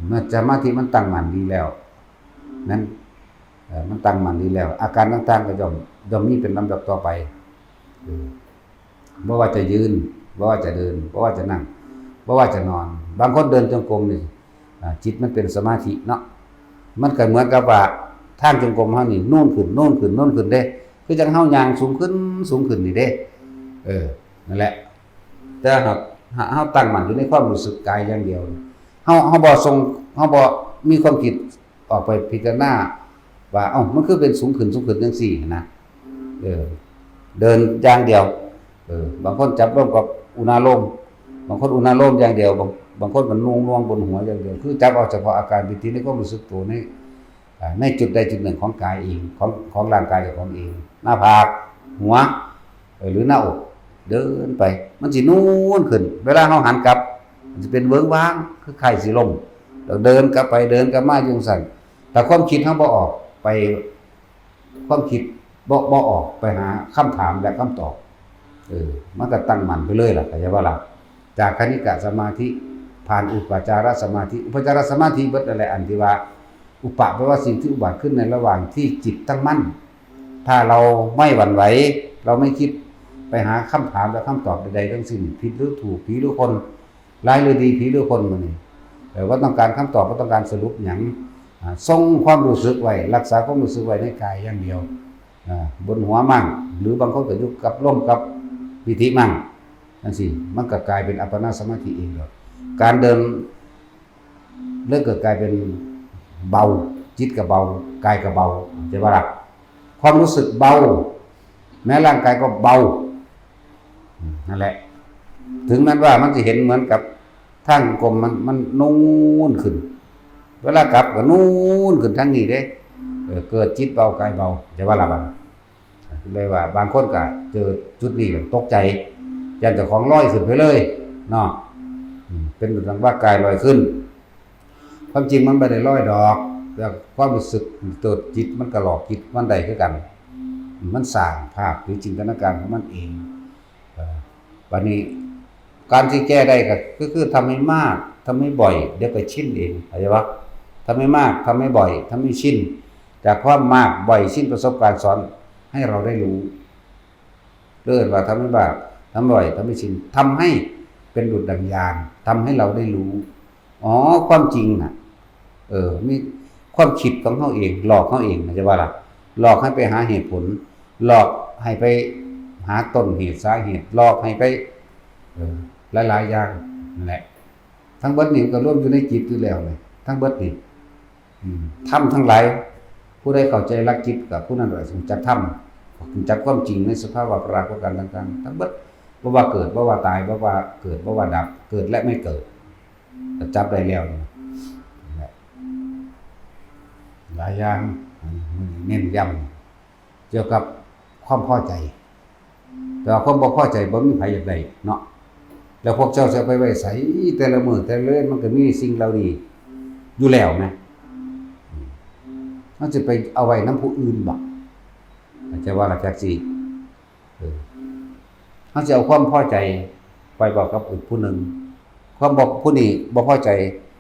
เมื่อสมาธิมันตั้งมั่นดีแล้ว นั้น เอ่อ มันตั้งมั่นดีแล้ว อาการต่างๆก็ย่อม ย่อมมีเป็นลำดับต่อไป เออ บ่ว่าจะยืน บ่ว่าจะเดิน บ่ว่าจะนั่ง บ่ว่าจะนอน บางคนเดินจงกรมนี่ อ่า จิตมันเป็นสมาธิเนาะ มันก็เหมือนกับว่าทางจงกรมเฮานี่ นูนขึ้น นูนขึ้น นูนขึ้นเด้ คือจั่งเฮาย่างสูงขึ้น สูงขึ้นนี่เด้ เออ นั่นแหละ แต่หาก หากเฮาตั้งมั่นอยู่ในความรู้สึกกายอย่างเดียว เฮา เฮาบ่ส่ง เฮาบ่มีความคิดออกไปพิจารณาว่า เอ้า มันคือเป็นสูงขึ้น สูงขึ้นจังซี่นะ เออ เดินอย่างเดียว เออ บางคนจับลมกับอุณาโลม บางคนอุณาโลมอย่างเดียว บาง บางคนมันนวงนวงบนหัวอย่างเดียว คือจับเอาเฉพาะอาการปีติในความรู้สึกตัวใน อ่า ในจุดใดจุดหนึ่งของกายเอง ของ ของร่างกายเจ้าของเอง หน้าผาก หัว เอ่อ หรือหน้าอก เดินไป มันสินูนขึ้น เวลาเฮาหันกลับ มันสิเป็นเวิ้งว้าง คือไข้สิล้ม แล้วเดินกลับไป เดินกลับมาอยู่จั่งซั้น แต่ความคิดเฮาบ่ออกไป ความคิดบ่ บ่ออกไปหาคำถามและคำตอบ เออ มันก็ตั้งมั่นไปเลยล่ะ เข้าใจบ่ล่ะ จากคณิกะสมาธิ ผ่านอุปจารสมาธิ อุปจารสมาธิเบิดนั่นแหละ อันที่ว่า อุปะ แปลว่าสิ่งที่อุบัติขึ้นในระหว่างที่จิตตั้งมั่น ถ้าเราไม่หวั่นไหว เราไม่คิดไปหาคำถามและคำตอบใดๆทั้งสิ้น ผิดหรือถูก ผีหรือคน ร้ายหรือดี ผีหรือคน มื้อนี้ เอ่อ บ่ต้องการคำตอบ บ่ต้องการสรุปหยัง อ่า ทรงความรู้สึกไว้ รักษาความรู้สึกไว้ในกายอย่างเดียว อ่า บนหัวมั่ง หรือบางคนก็อยู่กับลมกับปีติมั่ง จั่งซี้ มันก็กลายเป็นอัปปนาสมาธิเองดอก การเดิน แล้วก็กลายเป็นเบา จิตก็เบา กายก็เบา เข้าใจบ่ล่ะ ความรู้สึกเบา แม้ร่างกายก็เบา อืม นั่นแหละ ถึงแม้ว่ามันจะเห็นเหมือนกับทางกลม มัน มันนูนขึ้น เวลากลับก็นูนขึ้นทางนี้เด้ เออ เกิดจิตเบากายเบา เข้าใจบ่ล่ะบัด เลยว่าบางคนก็เจอจุดนี้ก็ตกใจ ย่านเจ้าของลอยขึ้นไปเลยเนาะ อืม เป็นดังว่ากายลอยขึ้น ความจริงมันบ่ได้ลอยดอก แต่ความรู้สึกตัวจิตมันก็หลอกจิตมันได้คือกัน มันสร้างภาพหรือจินตนาการของมันเอง เอ่อ บัดนี้การที่แก้ได้ก็คือ คือทำให้มาก ทำให้บ่อย เดี๋ยวก็ชินเอง เข้าใจปะ ทำให้มาก ทำให้บ่อย ทำให้ชิน จากความมาก บ่อย ชิน ประสบการณ์สอนให้เราได้รู้ เรียกว่าทำให้มาก ทำบ่อย ทำให้ชิน ทำให้เป็นดุจดังญาณ ทำให้เราได้รู้ อ๋อ ความจริงน่ะ เออ มีความคิดของเฮาเอง หลอกเฮาเอง เข้าใจบ่ล่ะ หลอกให้ไปหาเหตุผล หลอกให้ไปหาต้นเหตุสาเหตุ หลอกให้ไป เออ หลายๆอย่างนั่นแหละ ทั้งเบิดนี่มันก็รวมอยู่ในจิตอยู่แล้วนี่ ทั้งเบิดนี่ อืม ธรรมทั้งหลาย ผู้ใดเข้าใจหลักจิต ก็ผู้นั้นแหละรู้จักธรรม รู้จักความจริงในสภาวะปรากฏการณ์ต่างๆ ทั้งเบิด บ่ว่าเกิด บ่ว่าตาย บ่ว่าเกิด บ่ว่าดับ เกิดและไม่เกิด ก็จับได้แล้วนี่ หลายอย่าง เน้นย้ำเกี่ยวกับความพอใจ แต่ว่าความบ่พอใจบ่มีไผอยากได้เนาะ แล้วพวกเจ้าจะไปไว้ใส แต่ละมื้อแต่ละเดือนมันก็มีสิ่งเหล่านี้อยู่แล้วนะ มันจะไปเอาไว้นำผู้อื่นบ่ เข้าใจว่าล่ะ จักสิ เออ เฮาสิเอาความพอใจไปบอกกับอีกผู้หนึ่ง ความบอกผู้นี้บ่พอใจ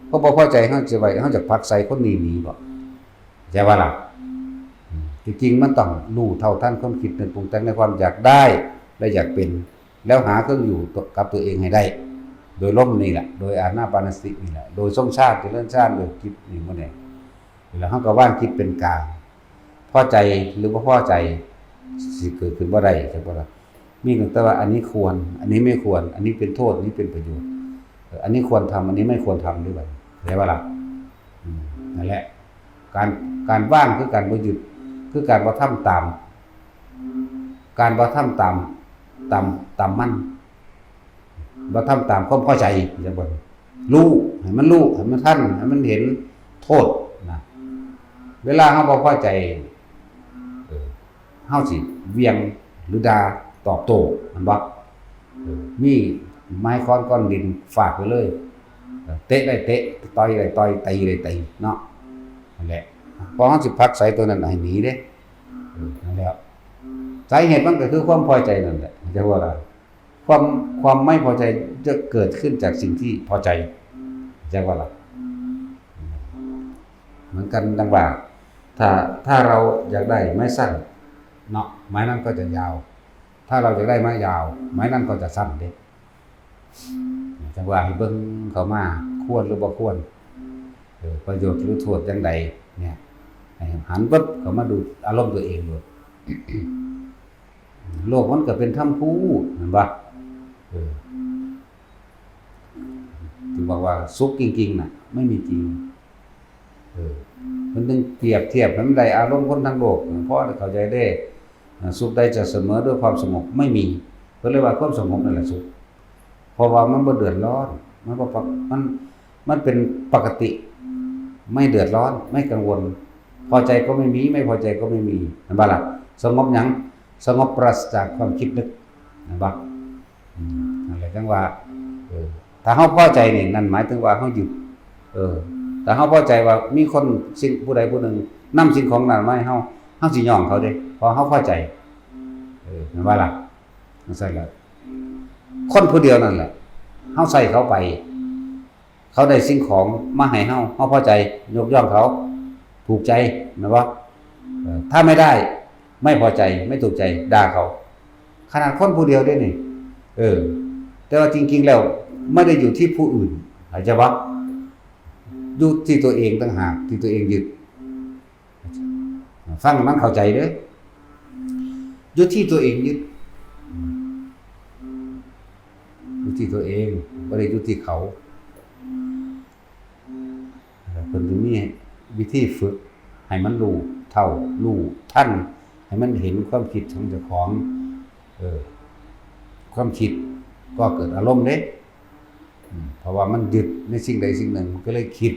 ความบ่พอใจเฮาสิไว้ เฮาจะผลักไสคนนี้หนีบ่ เข้าใจว่าล่ะ อืม ที่จริงมันต้องรู้เท่าทันความคิดนึกปรุงแต่งในความอยากได้และอยากเป็น แล้วหาเครื่องอยู่กับตัวเองให้ได้ โดยลมนี่แหละ โดยอานาปานสตินี่แหละ โดยทรงฌาน เจริญฌาน โดยจิตนี่หมดเนี่ย แล้วเฮาก็วางจิตเป็นกลาง พอใจหรือบ่พอใจ สิเกิดขึ้นบ่ได้ จักบ่ล่ะ มีตั้งแต่ว่าอันนี้ควร อันนี้ไม่ควร อันนี้เป็นโทษ อันนี้เป็นประโยชน์ เอ่อ อันนี้ควรทำ อันนี้ไม่ควรทำด้วยกัน เข้าใจบ่ล่ะ อืม นั่นแหละ การ การวางคือการบ่ยึด คือการบ่ทำตาม การบ่ทำตาม ตาม ตามมัน บ่ทำตามความพอใจ จักบ่ล่ะ รู้ ให้มันรู้ ให้มันทัน ให้มันเห็นโทษนะ เวลาเฮาบ่พอใจ เออ เฮาสิเหวี่ยงหรือด่าตอบโต้ แม่นบ่ เออ มีไม้ค้อนก้อนดินฟาดไปเลย เออ เตะได้เตะ ต่อยได้ต่อย ตีได้ตี เนาะ นั่นแหละ พอเฮาสิผลักไสตัวนั้นให้หนีเด้ เออ นั่นแหละ สาเหตุมันก็คือความพอใจนั่นแหละ จักว่าล่ะ ความ ความไม่พอใจจะเกิดขึ้นจากสิ่งที่พอใจ จักว่าล่ะ เหมือนกันดังว่า ถ้า ถ้าเราอยากได้ไม้สั้นเนาะ ไม้นั้นก็จะยาว ถ้าเราอยากได้ไม้ยาว ไม้นั้นก็จะสั้นเด้ จักว่าให้เบิ่งเข้ามา ควรหรือบ่ควร เออ ประโยชน์หรือโทษจั่งใดเนี่ย ให้หันปึ๊บเข้ามาดูอารมณ์ตัวเองโลด โลกมันก็เป็นธรรมคู่ แม่นบ่ เออ ถึงบอกว่าสุขจริงๆน่ะ ไม่มีจริง เออ มันต้องเปรียบเทียบให้มันได้อารมณ์คนทั้งโลก พอเข้าใจได้ อ่า สุขใดจะเสมอด้วยความสงบ ไม่มี เพิ่นเลยว่าความสงบนั่นแหละสุข เพราะว่ามันบ่เดือดร้อน มันบ่ปก- มัน มันเป็นปกติ ไม่เดือดร้อน ไม่กังวล พอใจก็ไม่มี ไม่พอใจก็ไม่มี แม่นบ่ล่ะ สงบหยัง สงบปราศจากความคิดนึก แม่นบ่ อืม นั่นแหละจั่งว่า เออ ถ้าเฮาพอใจนี่ นั่นหมายถึงว่าเฮายึด เออ ถ้าเฮาพอใจว่ามีคนสิ่งผู้ใดผู้หนึ่งนำสิ่งของนั้นมาให้เฮา เฮาสิย้องเขาเด้ เพราะเฮาพอใจ เออ แม่นบ่ล่ะ จั่งซั้นล่ะ คนผู้เดียวนั่นแหละ เฮาใส่เขาไป เขาได้สิ่งของมาให้เฮา เฮาพอใจ ยกย่องเขา ถูกใจ แม่นบ่ เออ ถ้าไม่ได้ ไม่พอใจ ไม่ถูกใจ ด่าเขา ขนาดคนผู้เดียวเด้นี่ เออ แต่ว่าจริงๆแล้ว ไม่ได้อยู่ที่ผู้อื่น เข้าใจบ่ อยู่ที่ตัวเองต่างหาก ที่ตัวเองยึด ฟังมันเข้าใจเด้อ อยู่ที่ตัวเองยึด อยู่ที่ตัวเอง บ่ได้อยู่ที่เขา เพิ่นถึงมีวิธีฝึกให้มันรู้เท่า รู้ทัน ให้มันเห็นความคิดของเจ้าของ เออ ความคิดก็เกิดอารมณ์เด้ อืม เพราะว่ามันยึดในสิ่งใดสิ่งหนึ่ง มันก็เลยคิด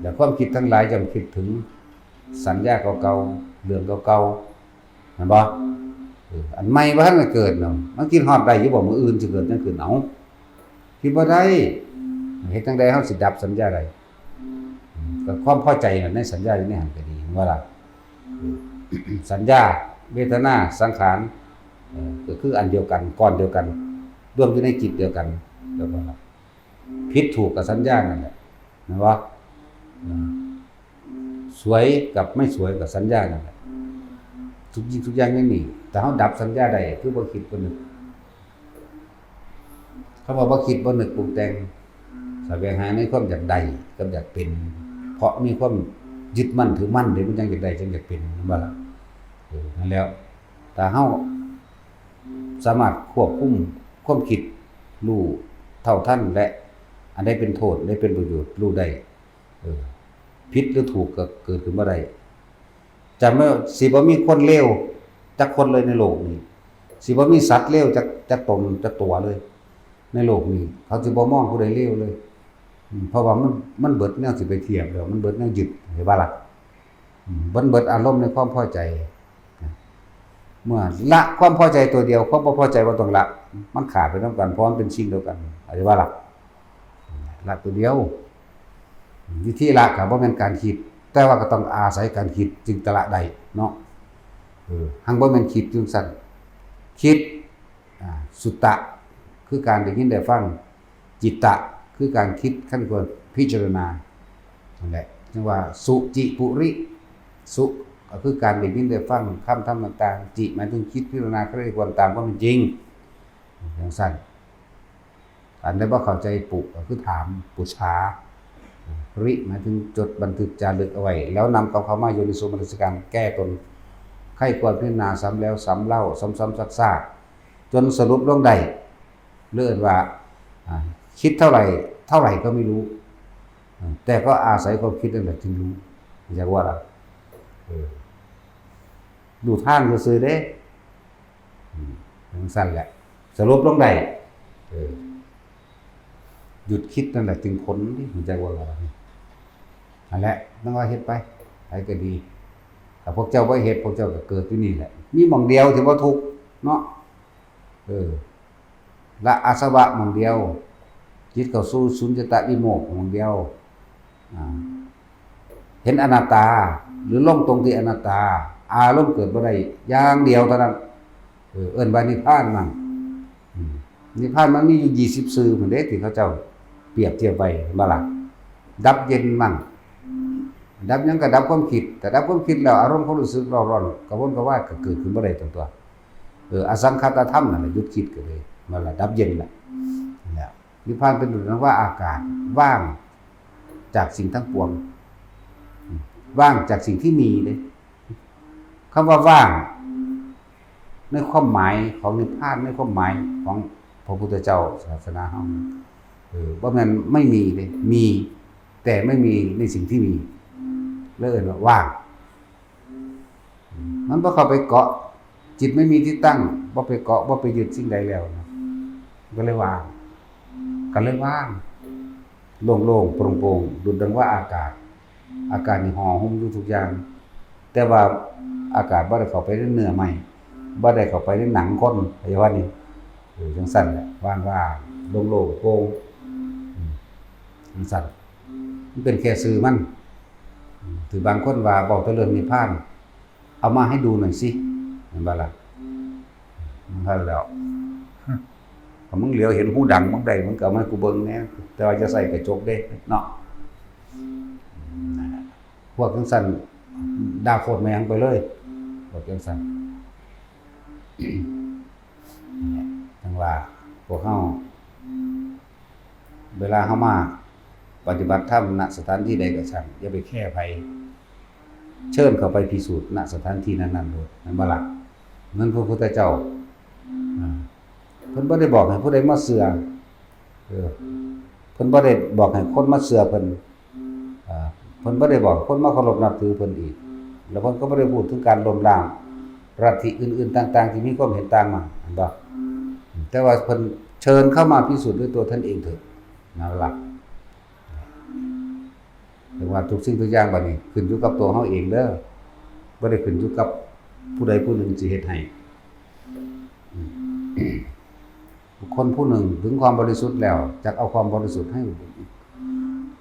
แล้วความคิดทั้งหลายย่อมคิดถึงสัญญาเก่าๆ เรื่องเก่าๆ แม่นบ่ เออ อันใหม่บ่ทันได้เกิดเนาะ มันคิดฮอดได้อยู่บ่ มื้ออื่นสิเกิดหยังขึ้น เอ้า คิดบ่ได้ เฮ็ดจั่งใดเฮาสิดับสัญญาได้ อืม ก็ความพอใจน่ะ ในสัญญาอยู่ในหั้นก็ดี แม่นบ่ล่ะ เออ สัญญา เวทนา สังขาร เออ ก็คืออันเดียวกัน ก้อนเดียวกัน รวมอยู่ในจิตเดียวกัน แล้วก็ผิดถูกกับสัญญานั่นแหละ แม่นบ่ เออ สวยกับไม่สวยกับสัญญานั่นแหละ ทุกสิ่งทุกอย่างในนี้ ถ้าเฮาดับสัญญาได้ คือบ่คิดบ่นึก คำว่าบ่คิดบ่นึกปรุงแต่ง แสวงหาในความอยากได้กับอยากเป็น เพราะมีความยึดมั่นถือมั่นเด้ มันจั่งอยากได้จั่งอยากเป็น แม่นบ่ล่ะ เออ นั่นแหละ ถ้าเฮาสามารถควบคุมความคิด รู้เท่าทัน และอันใดเป็นโทษ อันใดเป็นประโยชน์ รู้ได้ เออ ผิดหรือถูกก็เกิดขึ้นบ่ได้ จะไม่ สิบ่มีคนเลวจักคนเลยในโลกนี้ สิบ่มีสัตว์เลวจัก จักตน จักตัวเลย ในโลกนี้ เขาสิบ่มองผู้ใดเลวเลย อืม เพราะว่ามัน มันเบิดแนวสิไปเทียบแล้ว มันเบิดแนวยึด เห็นบ่ล่ะ อืม เบิด เบิดอารมณ์ในความพอใจ เมื่อละความพอใจตัวเดียว ความบ่พอใจบ่ต้องละ มันขาดไปนำกัน เพราะมันเป็นสิ่งเดียวกัน เข้าใจบ่ล่ะ ละตัวเดียว วิธีละก็บ่แม่นการคิด แต่ว่าก็ต้องอาศัยการคิดจึงจะละได้เนาะ เออ หังบ่แม่นคิดจั่งซั้น คิด อ่า สุตตะ คือการได้ยินได้ฟัง จิตตะ คือการคิดคร่ำครวญพิจารณา นั่นแหละ จั่งว่า สุจิปุริ สุ ก็คือการได้ยินได้ฟังคำธรรมต่างๆ จิ หมายถึงคิดพิจารณาใคร่ครวญตามความเป็นจริง จั่งซั้น อันใดบ่เข้าใจ ปุ ก็คือถาม ปุจฉา ริ หมายถึงจดบันทึกจารึกเอาไว้ แล้วนำกลับเข้ามาโยนิโสมนสิการแก้ตน ใคร่ครวญพิจารณาซ้ำแล้วซ้ำเล่า ซ้ำๆ ซากๆ จนสรุปลงได้ เรียกว่า อ่า คิดเท่าไหร่ เท่าไหร่ก็ไม่รู้ อ่า แต่ก็อาศัยความคิดนั่นแหละจึงรู้ อยากว่าล่ะ เออ รู้ทางซื่อๆ เด้ อืม จั่งซั้นแหละ สรุปลงได้ เออ หยุดคิดนั่นแหละจึงพ้น นี่ รู้จักว่าล่ะ นั่นแหละ นั่นว่าเฮ็ดไป ไผก็ดี ถ้าพวกเจ้าบ่เฮ็ด พวกเจ้าก็เกิดอยู่นี่แหละ มีหม่องเดียวที่บ่ทุกข์เนาะ เออ ละอาสวะหม่องเดียว จิตเข้าสู่สุญญตาวิโมกข์หม่องเดียว อ่า เห็นอนัตตา หรือลงตรงที่อนัตตา อารมณ์เกิดบ่ได้อย่างเดียวเท่านั้น เออ เอิ้นว่านิพพานนั่น อืม นิพพานมันมีอยู่ยี่สิบชื่อพุ้นเด้ ที่เขาเจ้าเปรียบเทียบไว้ เห็นบ่ล่ะ ดับเย็นมั่ง ดับหยังก็ดับความคิด แต่ดับความคิดแล้วอารมณ์ความรู้สึกเร่าร้อนกระวนกระวายก็เกิดขึ้นบ่ได้ตังตัว เออ อสังขตธรรมนั่นแหละ หยุดคิดก็เลย มันละดับเย็นละ เนี่ย นิพพานเป็นดุจดังว่าอากาศ ว่างจากสิ่งทั้งปวง อืม ว่างจากสิ่งที่มีเด้ คำว่าว่าง ในความหมายของนิพพาน ในความหมายของพระพุทธเจ้าศาสนาเฮา เออ บ่แม่นไม่มีเด้ มี แต่ไม่มีในสิ่งที่มี เลยเอิ้นว่าว่าง มันบ่เข้าไปเกาะ จิตไม่มีที่ตั้ง บ่ไปเกาะ บ่ไปยึดสิ่งใดแล้วนะ ก็เลยว่าง ก็เลยว่าง โล่งๆ โปร่งๆ ดุจดังว่าอากาศ อากาศนี่ห่อหุ้มอยู่ทุกอย่าง แต่ว่าอากาศบ่ได้เข้าไปในเนื้อไม้ บ่ได้เข้าไปในหนังคน เข้าใจว่านี่ เออ จั่งซั้นแหละ ว่างๆ โล่งๆ โปร่ง อืม จั่งซั้น มันเป็นแค่ชื่อมัน อืม คือบางคนว่าเว้าแต่เรื่องนิพพาน เอามาให้ดูหน่อยสิ เห็นบ่ล่ะ มันเท่าแล้ว ถ้ามึงเหลียวเห็นฮูดังมึงได้ มึงก็เอามาให้กูเบิ่งแหน่ แต่ว่าอย่าใส่กระจกเด้ เนาะ พวกจั่งซั้น ด่าโคตรแม่งไปเลย พวกจั่งซั้น จั่งว่า พวกเฮา เวลาเฮามาปฏิบัติธรรม ณ สถานที่ใดก็ช่าง อย่าไปแคร์ไผ เชิญเข้าไปพิสูจน์ ณ สถานที่นั้นๆ โลด แม่นบ่ล่ะ เหมือนพระพุทธเจ้า อ่า เพิ่นบ่ได้บอกให้ผู้ใดมาเชื่อ เออ เพิ่นบ่ได้บอกให้คนมาเชื่อเพิ่น อ่า เพิ่นบ่ได้บอกคนมาเคารพนับถือเพิ่นอีก แล้วเพิ่นก็บ่ได้พูดถึงการล้มล้างลัทธิอื่นๆ ต่างๆ ที่มีความเห็นต่างมา เห็นบ่ แต่ว่าเพิ่นเชิญเข้ามาพิสูจน์ด้วยตัวท่านเองเถอะ นั่นล่ะ แต่ว่าทุกสิ่งทุกอย่างบัดนี้ขึ้นอยู่กับตัวเฮาเองเด้อ บ่ได้ขึ้นอยู่กับผู้ใดผู้หนึ่งสิเฮ็ดให้ อืม บุคคลผู้หนึ่งถึงความบริสุทธิ์แล้ว จักเอาความบริสุทธิ์ให้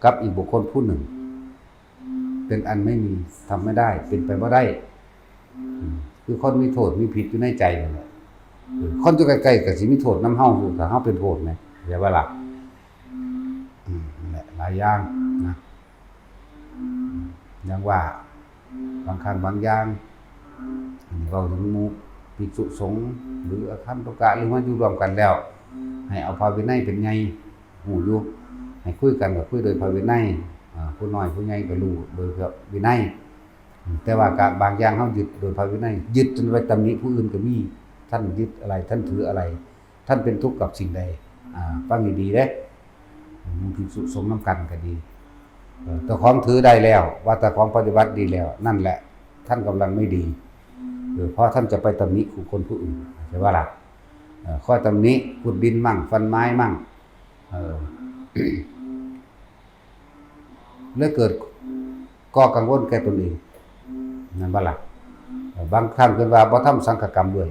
กับอีกบุคคลผู้หนึ่ง เป็นอันไม่มี ทำไม่ได้ เป็นไปบ่ได้ อืม คือคนมีโทษมีผิดอยู่ในใจนั่นแหละ เออ คนอยู่ใกล้ๆ ก็สิมีโทษนำเฮาอยู่ ถ้าเฮาเป็นโทษนะ เข้าใจบ่ล่ะ อืม นั่นแหละ หลายอย่างนะ อย่างว่า บางครั้งบางอย่าง อันนี้เว้าถึงหมู่ภิกษุสงฆ์ หรืออาคันตุกะ หรือมาอยู่ร่วมกันแล้ว ให้เอาพระวินัยเป็นใหญ่ ฮู้อยู่ ให้คุยกันก็คุยโดยพระวินัย อ่า ผู้น้อยผู้ใหญ่ก็รู้โดยพระวินัย แต่ว่าการบางอย่างเฮายึดโดยพระวินัย ยึดจนไปตำหนิผู้อื่นก็มี ท่านยึดอะไร ท่านถืออะไร ท่านเป็นทุกข์กับสิ่งใด อ่า ฟังดีๆ เด้ หมู่ภิกษุสงฆ์นำกันก็ดี เออ เจ้าของถือได้แล้ว ว่าเจ้าของปฏิบัติดีแล้ว นั่นแหละ ท่านกำลังไม่ดี เออ เพราะท่านจะไปตำหนิคนผู้อื่น ใช่ปะล่ะ เออ ข้อตำหนิ ขุดดินมั่ง ฟันไม้มั่ง เออ เลยเกิดข้อกังวลแก่ตนเอง นั่นบ่ล่ะ บางครั้งเพิ่นว่าบ่ทำสังฆกรรมด้วย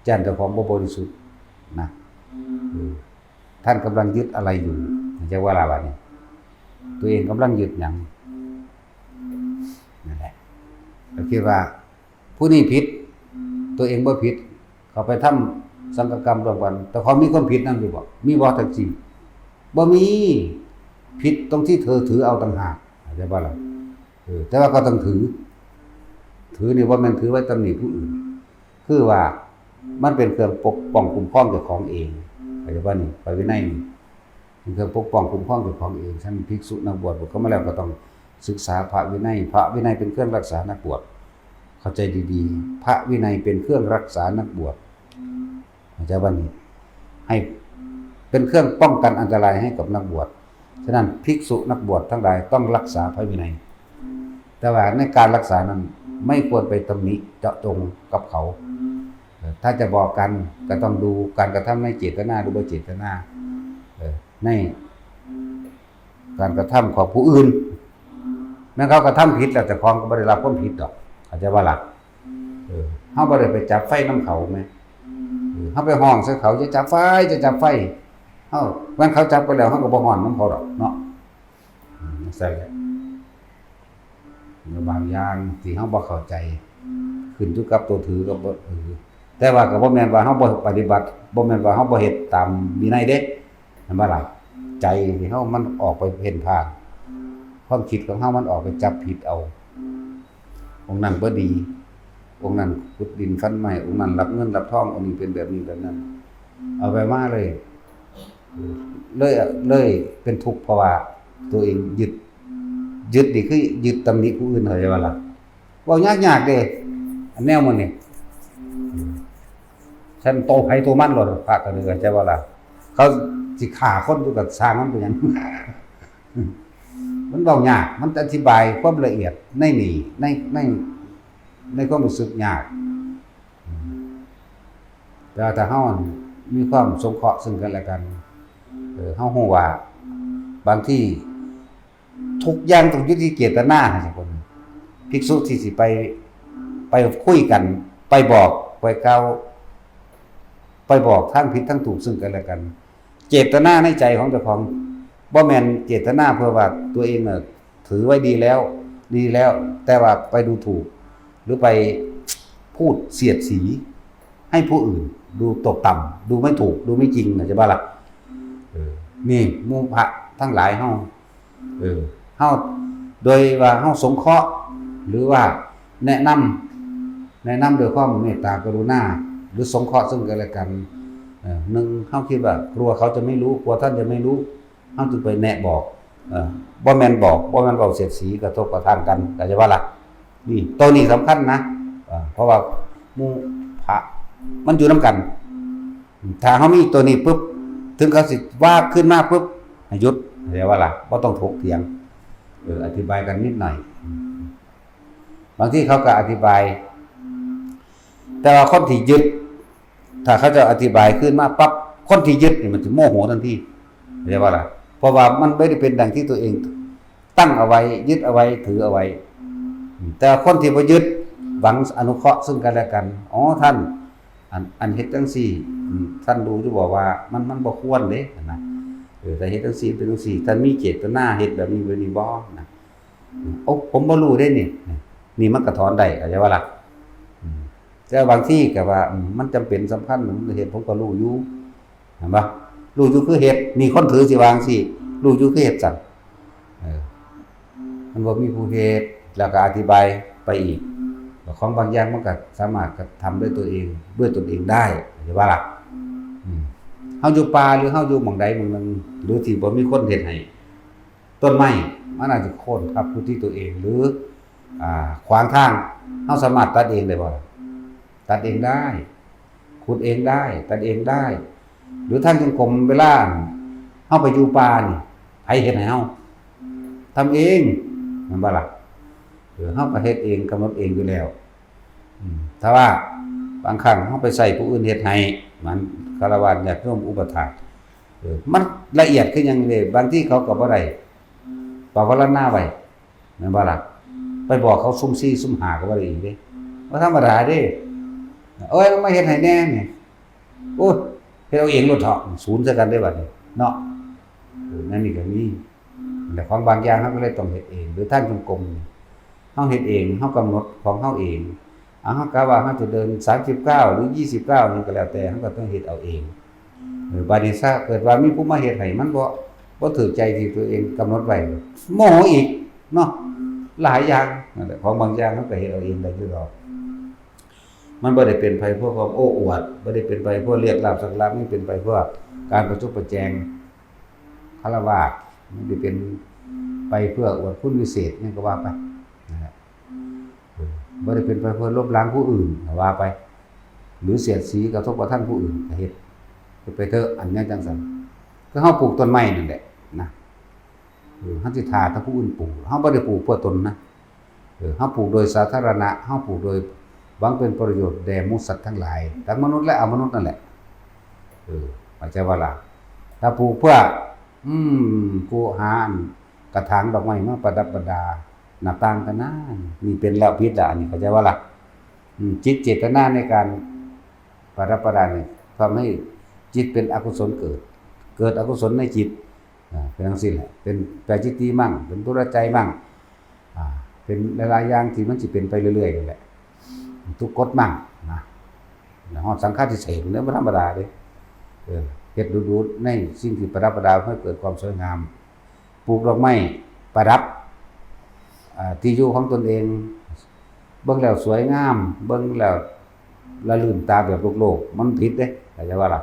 ย่านเจ้าของบ่บริสุทธิ์นะ เออ ท่านกำลังยึดอะไรอยู่ จักว่าล่ะบัดนี้ ตัวเองกำลังยึดหยัง นั่นแหละ ก็คิดว่า ผู้นี้ผิด ตัวเองบ่ผิด เขาไปทำสังฆกรรมร่วมกัน แต่เขามีความผิดนั่นอยู่บ่ มีบ่ แท้จริง บ่มี ผิดตรงที่เธอถือเอาต่างหาก เข้าใจบ่ล่ะ เออ แต่ว่าก็ต้องถือ ถือนี่บ่แม่นถือไว้ตำหนิผู้อื่น คือว่ามันเป็นเครื่องปกป้องคุ้มครองเจ้าของเอง เข้าใจบ่นี่ พระวินัยนี่ เป็นเครื่องปกป้องคุ้มครองเจ้าของเอง ฉะนั้นภิกษุนักบวชบวชเข้ามาแล้วก็ต้องศึกษาพระวินัย พระวินัยเป็นเครื่องรักษานักบวช เข้าใจดีๆ พระวินัยเป็นเครื่องรักษานักบวช เข้าใจบ่นี่ ให้เป็นเครื่องป้องกันอันตรายให้กับนักบวช ฉะนั้นภิกษุนักบวชทั้งหลายต้องรักษาพระวินัย แต่ว่าในการรักษานั้นไม่ควรไปตำหนิเจาะจงกับเขา เออ ถ้าจะบอกกันก็ต้องดูการกระทำในเจตนาหรือบ่เจตนา เออ ในการกระทำของผู้อื่น แม้นเขากระทำผิดแล้วเจ้าของก็บ่ได้รับความผิดดอก เข้าใจบ่ล่ะ เออ เฮาบ่ได้ไปจับไฟนำเขาแหม เออ เฮาไปฮ้องใส่เขา "อย่าจับไฟ อย่าจับไฟ" เฮา แม่นเขาจับไปแล้ว เฮาก็บ่ฮ้อนนำเขาดอกเนาะ อืม จั่งซั้นแหละ บางอย่างที่เฮาบ่เข้าใจ ขึ้นอยู่กับตัวถือกับบ่ถือ แต่ว่าก็บ่แม่นว่าเฮาบ่ปฏิบัติ บ่แม่นว่าเฮาบ่เฮ็ดตามวินัยเด้ เห็นบ่ล่ะ ใจที่เฮามันออกไปเพ่นพ่าน ความคิดของเฮามันออกไปจับผิดเอา องค์นั้นบ่ดี องค์นั้นขุดดินฟันไม้ องค์นั้นลักเงินลักทอง องค์นี้เป็นแบบนี้แบบนั้น เอาไปมาเลย เลย เลยเป็นทุกข์เพราะว่าตัวเองยึด ยึดนี่คือยึดตำหนิผู้อื่น เข้าใจบ่ล่ะ เว้ายากๆเด้ อันแนวหมู่นี้ ฉันโตไผโตมันโลด พระก็เลย เข้าใจบ่ล่ะ เขาสิฆ่าคนอยู่ก็ซ่างมันเป็นหยัง มันเว้ายาก มันอธิบายความละเอียดในนี่ ใน ใน ในความรู้สึกยาก แต่ว่าถ้าเฮามีความสงเคราะห์ซึ่งกันและกัน เออ เฮาฮู้ว่าบางทีทุกอย่างต้องอยู่ที่เจตนา ให้คน ภิกษุที่สิไป ไปคุยกัน ไปบอก ไปกล่าว ไปบอกทางผิดทางถูกซึ่งกันและกัน เจตนาในใจของเจ้าของ บ่แม่นเจตนาเพื่อว่าตัวเองน่ะถือไว้ดีแล้ว ดีแล้ว แต่ว่าไปดูถูก หรือไปพูดเสียดสี ให้ผู้อื่นดูตกต่ำ ดูไม่ถูก ดูไม่จริง เข้าใจบ่ล่ะ เออ นี่หมู่พระทั้งหลายเฮา เออ เฮา โดยว่าเฮาสงเคราะห์ หรือว่าแนะนำ แนะนำด้วยความเมตตากรุณา หรือสงเคราะห์ซึ่งกันและกัน เออ หนึ่ง เฮาคิดว่ากลัวเขาจะไม่รู้ กลัวท่านจะไม่รู้ เฮาจึงไปแนะบอก เออ บ่แม่นบอก บ่แม่นเว้าเสียดสีกระทบกระทั่งกัน เข้าใจบ่ล่ะ นี่ ตัวนี้สำคัญนะ เออ เพราะว่าหมู่พระมันอยู่นำกัน ถ้าเฮามีตัวนี้ปุ๊บ ถึงเขาสิว่าขึ้นมาปุ๊บ ให้หยุด เข้าใจบ่ล่ะ บ่ต้องถกเถียง เออ อธิบายกันนิดหน่อย บางทีเขาก็อธิบาย แต่ว่าคนที่ยึด ถ้าเขาจะอธิบายขึ้นมาปั๊บ คนที่ยึดนี่มันจะโมโหทันที เข้าใจบ่ล่ะ เพราะว่ามันไม่ได้เป็นดังที่ตัวเองตั้งเอาไว้ ยึดเอาไว้ ถือเอาไว้ แต่คนที่บ่ยึด หวังอนุเคราะห์ซึ่งกันและกัน อ๋อ ท่าน อัน อันเฮ็ดจั่งซี้ อืม ท่านรู้อยู่บ่ว่ามัน มันบ่ควรเด้ นะ เออ ถ้าเฮ็ดจั่งซี้ เป็นจั่งซี้ ท่านมีเจตนาเฮ็ดแบบนี้ แบบนี้บ่ นะ โอ้ ผมบ่รู้เด้นี่ นี่มันก็ถอนได้ เข้าใจบ่ล่ะ อืม แต่บางทีก็ว่า อืม มันจำเป็นสำคัญ มันเฮ็ด ผมก็รู้อยู่ เห็นบ่ รู้อยู่คือเฮ็ด นี่คนถือสิว่าจั่งซี้ รู้อยู่คือเฮ็ดซั่น เออ มันบ่มีผู้เฮ็ด แล้วก็อธิบายไปอีก ของบางอย่างมันก็สามารถกระทำด้วยตัวเอง ด้วยตนเองได้ เข้าใจบ่ล่ะ อืม เฮาอยู่ป่า หรือเฮาอยู่หม่องใดหม่องหนึ่ง หรือที่บ่มีคนเฮ็ดให้ ต้นไม้มันอาจจะโค่นทับพื้นที่ตัวเอง หรือ อ่า ขวางทาง เฮาสามารถตัดเองได้บ่ล่ะ ตัดเองได้ ขุดเองได้ ตัดเองได้ หรือทางจงกรมเวลาเฮาไปอยู่ป่านี่ ไผเฮ็ดให้เฮา ทำเอง แม่นบ่ล่ะ เออ เฮาก็เฮ็ดเอง กำหนดเองอยู่แล้ว อืม ถ้าว่าบางครั้งเฮาไปใช้ผู้อื่นเฮ็ดให้ มันฆราวาสญาติโยมอุปัฏฐาก เออ มันละเอียดคือหยังเด้ บางทีเขาก็บ่ได้ปวารณาไว้ แม่นบ่ล่ะ ไปบอกเขาซุ่มสี่ซุ่มห้าก็บ่ได้อีกเด้ บ่ธรรมดาเด้ โอ้ย มาเฮ็ดให้แหน่นี่ โอ้ย เฮ็ดเอาเองโลดเถาะ ศูนย์ใส่กันได้บัดนี้เนาะ เออ นั่นนี่ก็มี แต่ของบางอย่างเราก็เลยต้องเฮ็ดเอง หรือทางจงกรมนี่ เราเฮ็ดเอง เรากำหนดของเราเอง เอา เรากะว่าเราจะเดินสามสิบเก้าหรือยี่สิบเก้านี่ก็แล้วแต่ เราก็ต้องเฮ็ดเอาเอง เออ บาดนี้ซะเกิดว่ามีผู้มาเฮ็ดให้ มันบ่ บ่ถูกใจที่ตัวเองกำหนดไว้ โมโหอีกเนาะ หลายอย่างนั่นแหละ ของบางอย่างเราก็เฮ็ดเอาเองได้อยู่ดอก มันบ่ได้เป็นไปเพื่อความโอ้อวด บ่ได้เป็นไปเพื่อเรียกลาภสักการะ มันเป็นไปเพื่อการประจบประแจงฆราวาส มันได้เป็นไปเพื่ออวดคุณวิเศษหยังก็ว่าไป นั่นแหละ เออ บ่ได้เป็นไปเพื่อลบล้างผู้อื่นก็ว่าไป หรือเสียดสีกระทบกระทั่งผู้อื่นก็เฮ็ด เฮ็ดไปเถาะ อันนี้จั่งซั้น คือเราปลูกต้นไม้นั่นแหละนะ เออ เราสิถ่าแต่ผู้อื่นปลูก เราบ่ได้ปลูกเพื่อตนนะ เออ เราปลูกโดยสาธารณะ เราปลูกโดยหวังเป็นประโยชน์แด่หมู่สัตว์ทั้งหลาย ทั้งมนุษย์และอมนุษย์นั่นแหละ เออ เข้าใจบ่ล่ะ ถ้าปลูกเพื่อ อืม กูหาอันกระถางดอกไม้มาประดับประดาหน้าต่างกันนะ นี่เป็นแล้วผิดละ อันนี้เข้าใจบ่ล่ะ อืม จิตเจตนาในการประดับประดานี่ทำให้จิตเป็นอกุศลเกิด เกิดอกุศลในจิต อ่า เป็นจั่งซี้แหละ เป็นปาจิตตีมั่ง เป็นทุรจายมั่ง อ่า เป็นหลายๆอย่างที่มันสิเป็นไปเรื่อยๆนั่นแหละ ทุกข์กดมั่งนะ แล้วฮอดสังฆาทิเศษเด้อ บ่ธรรมดาเด้ เออ เฮ็ดดูๆ ในสิ่งที่ประดับประดาให้เกิดความสวยงาม ปลูกดอกไม้ประดับ อ่า ที่อยู่ของตนเอง เบิ่งแล้วสวยงาม เบิ่งแล้วระลื่นตาแบบโลกๆ มันผิดเด้ เข้าใจบ่ล่ะ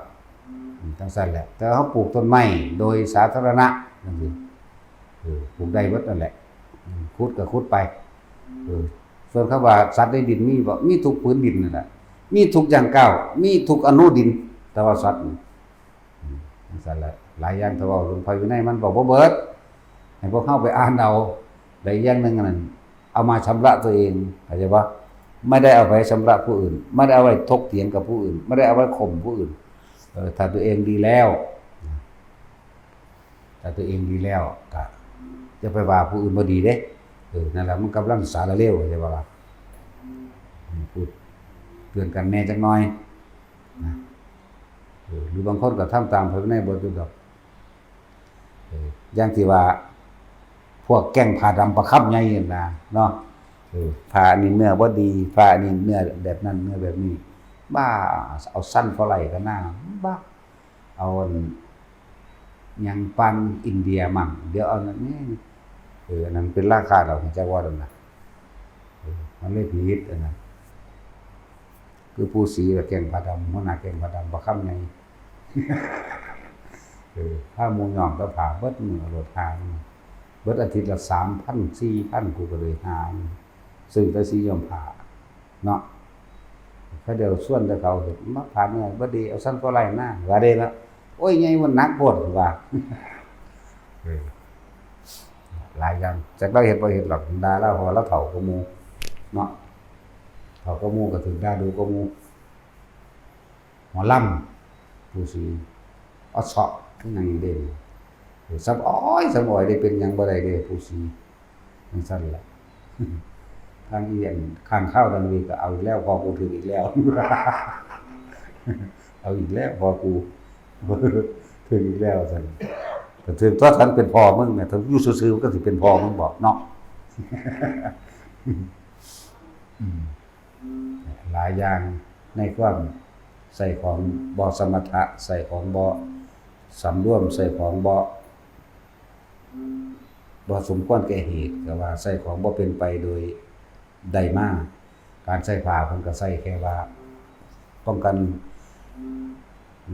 อืม จั่งซั้นแหละ แต่เราปลูกต้นไม้โดยสาธารณะจั่งซี้ เออ ปลูกได้เบิดนั่นแหละ อืม ขุดก็ขุดไป เออ ส่วนคำว่าสัตว์ในดินมีบ่ มีทุกผืนดินนั่นแหละ มีทุกย่างก้าว มีทุกอณูดิน แต่ว่าสัตว์นี่ อืม จั่งซั้นแหละ หลายอย่างถ้าเว้าเรื่องพระวินัยมันเว้าบ่เบิด ให้พวกเราไปอ่านเอา และอีกอย่างหนึ่งนั่น เอามาชำระตัวเอง เข้าใจบ่ ไม่ได้เอาไปชำระผู้อื่น ไม่ได้เอาไว้ถกเถียงกับผู้อื่น ไม่ได้เอาไว้ข่มผู้อื่น เออ ถ้าตัวเองดีแล้ว ถ้าตัวเองดีแล้วก็อย่าไปว่าผู้อื่นบ่ดีเด้ เออ นั่นแหละ มันกำลังสารเลว เข้าใจบ่ล่ะ พูดเตือนกันแหน่จักหน่อยนะ เออ หรือบางคนก็ทำตามพระวินัยบ่อยู่ดอก เออ อย่างที่ว่า พวกแก๊งผ้าดำประคำใหญ่นั่นนะเนาะ เออ ผ้าอันนี้เนื้อบ่ดี ผ้าอันนี้เนื้อแบบนั้น เนื้อแบบนี้ บ้า เอาซันฟอร์ไลท์กันหน้า บ้า เอาอันหยังปานอินเดียมั่ง เดี๋ยวเอาอันนี้ เออ อันนั้นเป็นราคาเรา จักว่านั่นนะ เออ มันเลยผิดอันนั้น คือปู่ศรีกับแก๊งผ้าดำ หัวหน้าแก๊งผ้าดำ บักคำใหญ่ เออ พาหมู่ย้อมกับผ้าเบิดมื้อ เอาโลดหา เบิดอาทิตย์ละสามพัน สี่พัน กูก็เลยหา ซื้อแต่สีย้อมผ้าเนาะ เขาเจ้าชวนแต่เขาเฮ็ด มาผ่านเนี่ยบ่ดี เอาซันฟอร์ไลท์มา ว่าเด้เนาะ โอ้ย ใหญ่มันหนักโพด ว่า เออ หลายอย่าง จักลาวเฮ็ดบ่เฮ็ดหรอก ด่าลาว เพราะว่าลาวเฒ่ากว่าหมู่เนาะ เฒ่ากว่าหมู่ก็ถูกด่าดูกว่าหมู่ หมอลำ ปู่ศรี ออดเซาะ คือหยังนี่เด้ เออ สำออย สำออยได้เป็นหยังบ่ได้เด้ ปู่ศรี จั่งซั้นแหละ ทางอีอันข้างคาวดังนี้ก็เอาอีกแล้ว พอกูถืกอีกแล้ว เอาอีกแล้ว พอกู ถืกอีกแล้วซั่น ก็ถืกตัว ฉันเป็นพ่อมึงแหม ถ้าอยู่ซื่อๆ มันก็สิเป็นพ่อมึงบ่เนาะ อืม หลายอย่างในความใส่ของบ่สมถะ ใส่ของบ่สำรวม ใส่ของบ่ บ่สมควรแก่เหตุ ก็ว่าใส่ของบ่เป็นไปโดยได้มา การใส่ผ้าเพิ่นก็ใส่แค่ว่า ป้องกัน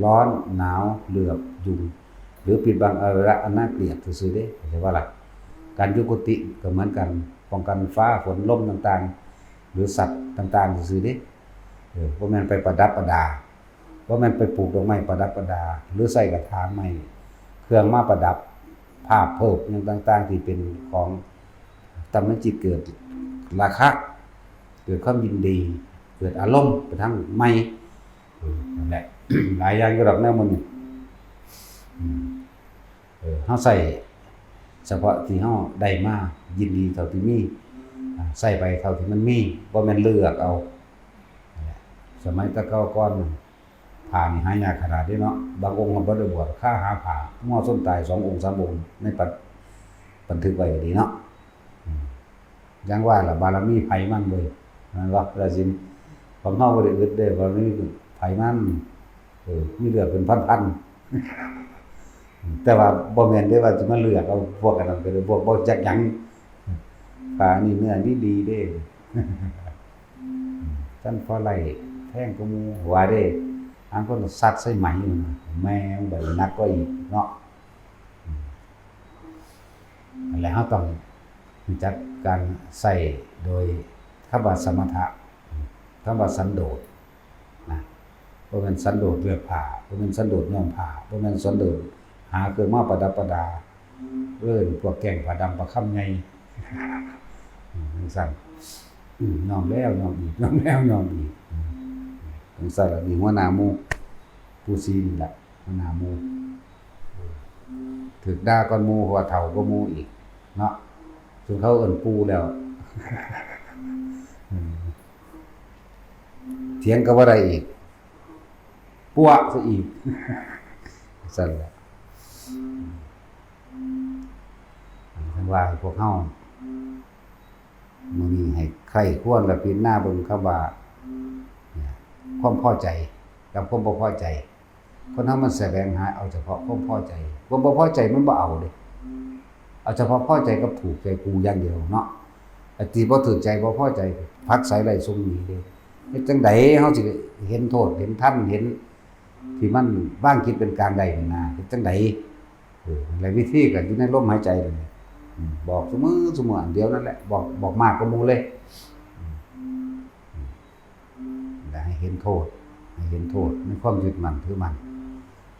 ร้อน หนาว เหลือบ ยุง หรือปิดบังอวัยวะอันน่าเกลียดซื่อๆเด้ เข้าใจบ่ล่ะ การอยู่กุฏิก็เหมือนกัน ป้องกันฟ้าฝนลมต่างๆ หรือสัตว์ต่างๆซื่อๆเด้ เออ บ่แม่นไปประดับประดา บ่แม่นไปปลูกดอกไม้ประดับประดา หรือใส่กระถางไม้ เครื่องมาประดับ ภาพเพิ่มหยังต่างๆ ที่เป็นของทำให้จิตเกิดราคะ เกิดความยินดี เกิดอารมณ์ไปทางใหม่ เออ นั่นแหละ หลายอย่างอยู่ดอกแนวหมู่นี้ อืม เออ เฮาใส่เฉพาะที่เฮาได้มา ยินดีเท่าที่มี ใส่ไปเท่าที่มันมี บ่แม่นเลือกเอา สมัยแต่เก่าก่อน ผ้านี่หายากขนาดนี้เนาะ บางองค์ก็บ่ได้บวช คาหาผ้า งัวชนตายสององค์สามองค์ ในปัด บันทึกไว้ก็ดีเนาะ อืม ยังว่าล่ะ บารมีไผมันเว้ย แม่นบ่ ราชิน ของเฮาบ่ได้อึดเด้ บารมีไผมัน เออ มีเลือดเป็นพันๆ แต่ว่าบ่แม่นเด้ว่าสิมาเลือกเอาพวกอันนั้นไปเลย พวกบ่จักหยัง ผ้านี่เนื้อดีๆเด้ ท่านพอไล่แพงกว่าหมู่ว่าเด้ อันคนซัดใส่ไหมอยู่นะ แม่งใบหนักกว่าอีกเนาะ นั่นแหละ เราต้องรู้จักการใส่โดยคำว่าสมถะ คำว่าสันโดษนะ บ่แม่นสันโดษเลือกผ้า บ่แม่นสันโดษย้อมผ้า บ่แม่นสันโดษหาเครื่องมาประดับประดา เอิ้นพวกแก๊งผ้าดำผ้าค่ำใหญ่ อืม จั่งซั้น อืม ย้อมแล้วย้อมอีก ย้อมแล้วย้อมอีก อืม จั่งซั้นล่ะ นี่หัวหน้าหมู่ ปู่ศรีนี่ล่ะ หัวหน้าหมู่ ถืกด่าก่อนหมู่ เพราะว่าเฒ่ากว่าหมู่อีกเนาะ ซึ่งเขาเอิ้นปู่แล้ว อืม เถียงก็บ่ได้อีก ปัวซะอีก ซั่นแหละ ท่านว่าให้พวกเฮา มื้อนี้ให้ใคร่ครวญและพิจารณาเบิ่งคำว่า ความพอใจกับความบ่พอใจ คนเฮามันแสวงหาเอาเฉพาะความพอใจ ความบ่พอใจมันบ่เอาเด้ เอาเฉพาะพอใจกับถูกใจกูอย่างเดียวเนาะ ไอ้ที่บ่ถูกใจบ่พอใจ ผลักไสไล่ส่งหนีเด้ เฮ็ดจั่งใดเฮาสิเห็นโทษ เห็นธรรม เห็นที่มันวางจิตเป็นกลางได้นั่นนะ เฮ็ดจั่งใด เออ และวิธีก็อยู่ในลมหายใจนั่นแหละ อืม บอกซุมื้อซุมื้ออันเดียวนั่นแหละ บอก บอกมากกว่าหมู่เลย อืม อืม และให้เห็นโทษ ให้เห็นโทษในความยึดมั่นถือมั่น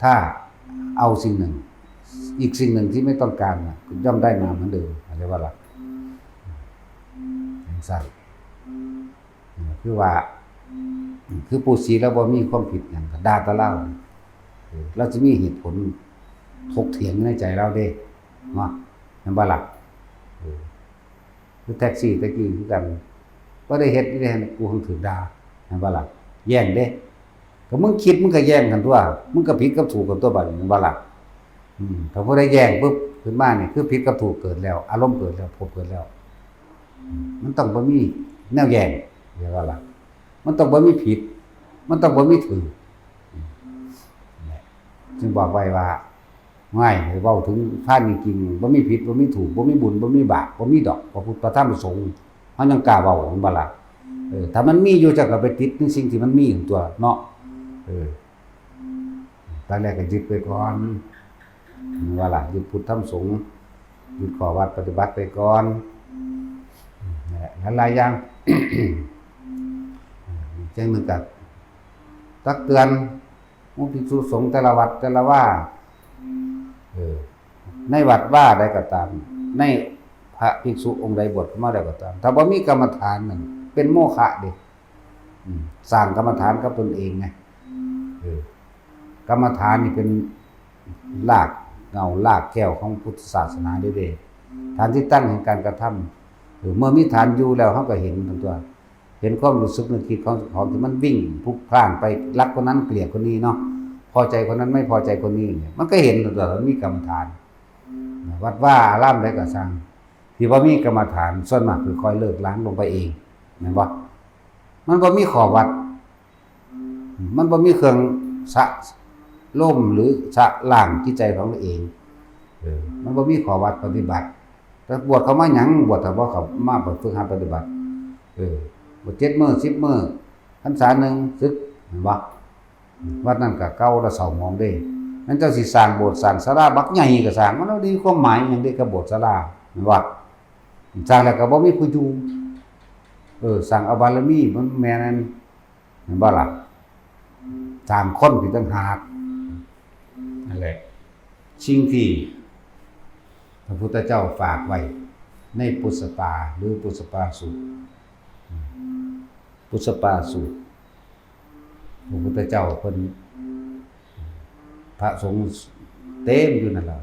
ถ้าเอาสิ่งหนึ่ง อีกสิ่งหนึ่งที่ไม่ต้องการน่ะ ย่อมได้มาเหมือนเดิม เข้าใจบ่ล่ะ จั่งซั้น คือว่า คือปู่ศรีลาวบ่มีความผิดหยัง ก็ด่าแต่ลาว เออ ลาวสิมีเหตุผลถกเถียงในใจลาวเด้ เนาะ แม่นบ่ล่ะ เออ คือแท็กซี่แต่กี้คือกัน บ่ได้เฮ็ดนี่เด้ กูหั้นถูกด่า แม่นบ่ล่ะ แย้งเด้ ก็มึงคิดมึงก็แย้งกันตั่ว มึงก็ผิดกับถูกกันตั่วบัดนี้ แม่นบ่ล่ะ อืม ถ้าผู้ใดแย้งปุ๊บ ขึ้นมานี่ คือผิดกับถูกเกิดแล้ว อารมณ์เกิดแล้ว ภพเกิดแล้ว อืม มันต้องบ่มีแนวแย้ง แม่นบ่ล่ะ มันต้องบ่มีผิด มันต้องบ่มีถูก อืม นั่นแหละ จึงบอกไว้ว่า ง่าย เว้าถึงพานจริงๆ บ่มีผิด บ่มีถูก บ่มีบุญ บ่มีบาป บ่มีดอก พระพุทธ พระธรรม พระสงฆ์ เฮายังกล้าเว้า แม่นบ่ล่ะ เออ ถ้ามันมีอยู่ เจ้าก็ไปติดในสิ่งที่มันมีหั่นตั่วเนาะ เออ ตอนแรกก็ยึดไปก่อน แม่นบ่ล่ะ ยึดพุทธธรรมสงฆ์ ยึดข้อวัดปฏิบัติไปก่อน นั่นแหละ หลายๆอย่าง จั่งหนึ่งก็ตักเตือน หมู่ภิกษุสงฆ์แต่ละวัดแต่ละวา เออ ในวัดวาใดก็ตาม ในพระภิกษุองค์ใดบวชเข้ามาแล้วก็ตาม ถ้าบ่มีกรรมฐานนั่นเป็นโมฆะเด้ อืม สร้างกรรมฐานกับตนเองไง เออ กรรมฐานนี่เป็นรากเหง้ารากแก้วของพุทธศาสนาเด้ ฐานที่ตั้งแห่งการกระทำ เออ เมื่อมีฐานอยู่แล้ว เราก็เห็นมันตัว เห็นความรู้สึกนึกคิดของเจ้าของที่มันวิ่งพลุกพล่านไปรักคนนั้นเกลียดคนนี้เนาะ พอใจคนนั้นไม่พอใจคนนี้เนี่ย มันก็เห็นตั้งแต่มันมีกรรมฐาน วัดวาอารามใดก็ช่าง ที่บ่มีกรรมฐาน ส่วนมากคือค่อยเลิกล้างลงไปเอง แม่นบ่ มันบ่มีข้อวัด มันบ่มีเครื่องชะล้มหรือชะล้างจิตใจของตัวเอง เออ มันบ่มีข้อวัดปฏิบัติ แต่บวชเข้ามาหยัง บวชถ้าบ่เข้ามาฝึกหัดปฏิบัติ เออ บวชเจ็ดมื้อ สิบมื้อ พรรษาหนึ่ง สึก แม่นบ่ วัดนั้นก็เก่าแล้วเศร้าหมองเด้ แม่นเจ้าสิสร้างโบสถ์สร้างศาลาบักใหญ่ก็สร้าง มันบ่ได้มีความหมายหยังเด้กับโบสถ์ศาลา แม่นบ่ สร้างแล้วก็บ่มีผู้อยู่ เออ สร้างเอาบารมี มันแม่นอัน แม่นบ่ล่ะ สร้างคนอีกต่างหาก นั่นแหละ สิ่งที่พระพุทธเจ้าฝากไว้ในปุสปา หรือปุสปาสูตร ปุสปาสูตร พระพุทธเจ้าเพิ่น พระสงฆ์เต็มอยู่นั่นล่ะ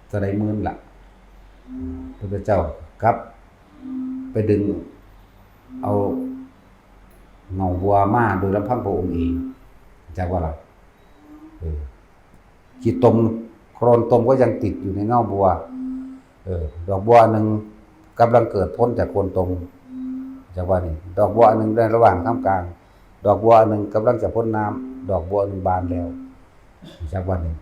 เท่าใดหมื่นล่ะ พระพุทธเจ้ากลับไปดึง เอาเงาบัวมาโดยลำพังพระองค์เอง จักว่าล่ะ เออ ขี้ตม โคลนตมก็ยังติดอยู่ในเงาบัว เออ ดอกบัวอันหนึ่งกำลังเกิดพ้นจากโคลนตม จักว่านี่ ดอกบัวอันหนึ่งในระหว่างท่ามกลาง ดอกบัวอันหนึ่งกำลังจะพ้นน้ำ ดอกบัวอันหนึ่งบานแล้ว จักว่านี่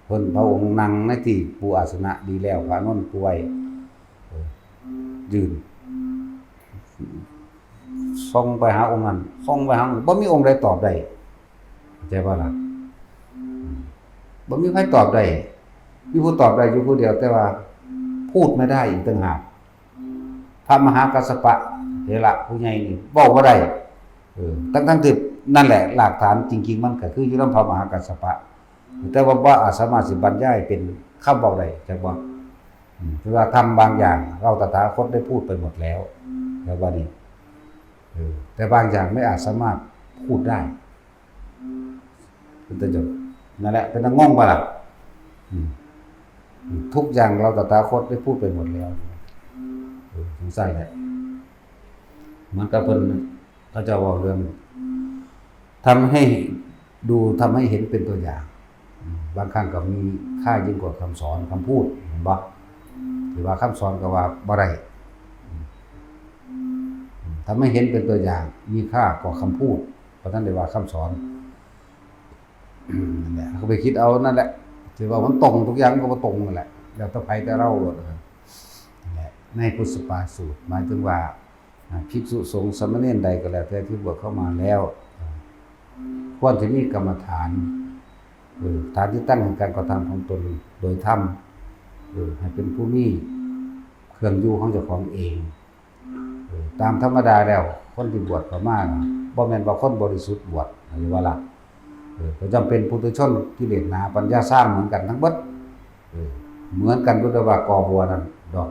เพิ่นพระองค์นั่งในที่ปูอาสนะดีแล้ว พระอานนท์ป่วย เออ ยืน ส่องไปหาองค์นั้น ส่องไปหาองค์ บ่มีองค์ใดตอบได้ เข้าใจบ่ล่ะ อืม บ่มีใครตอบได้ มีผู้ตอบได้อยู่ผู้เดียว แต่ว่าพูดไม่ได้อีกต่างหาก พระมหากัสสปะเถระผู้ใหญ่นี่เว้าบ่ได้ เออ ทั้งๆที่นั่นแหละ รากฐานจริงๆมันก็คืออยู่นำพระมหากัสสปะ แต่ว่าบ่อาจสามารถสิบรรยายเป็นคำเว้าได้ จักบ่ อืม คือว่าธรรมบางอย่าง เราตถาคตได้พูดไปหมดแล้ว แล้วว่านี่ เออ แต่บางอย่างไม่อาจสามารถพูดได้ เป็นต้น นั่นแหละ เป็นตางงบ่ล่ะ อืม ทุกอย่างเราตถาคตได้พูดไปหมดแล้ว เออ จั่งซั้นแหละ เหมือนกับเพิ่น เขาเจ้าเว้าเรื่อง ทำให้ดู ทำให้เห็นเป็นตัวอย่าง อืม บางครั้งก็มีค่ายิ่งกว่าคำสอน คำพูด เห็นบ่ ที่ว่าคำสอนก็ว่าบ่ได้ อืม ทำให้เห็นเป็นตัวอย่าง มีค่ากว่าคำพูด เพราะท่านได้ว่าคำสอน อืม นั่นแหละ เขาไปคิดเอานั่นแหละ ที่ว่ามันตรงทุกอย่างก็บ่ตรงนั่นแหละ แล้วแต่ไผแต่เราโลด นั่นแหละ ในพุทธปาสูตร หมายถึงว่า อ่า ภิกษุสงฆ์สามเณรใดก็แล้วแต่ที่บวชเข้ามาแล้ว อ่า ควรจะมีกรรมฐาน เออ ฐานที่ตั้งแห่งการกระทำของตนโดยธรรม เออ ให้เป็นผู้มีเครื่องอยู่ของเจ้าของเอง เออ ตามธรรมดาแล้ว คนที่บวชเข้ามาน่ะ บ่แม่นว่าคนบริสุทธิ์บวช หรือว่าล่ะ เออ ก็ย่อมเป็นปุถุชนกิเลสหนาปัญญาซามเหมือนกันทั้งเบิด เออ เหมือนกัน บ่ได้ว่ากอบัวนั่นดอก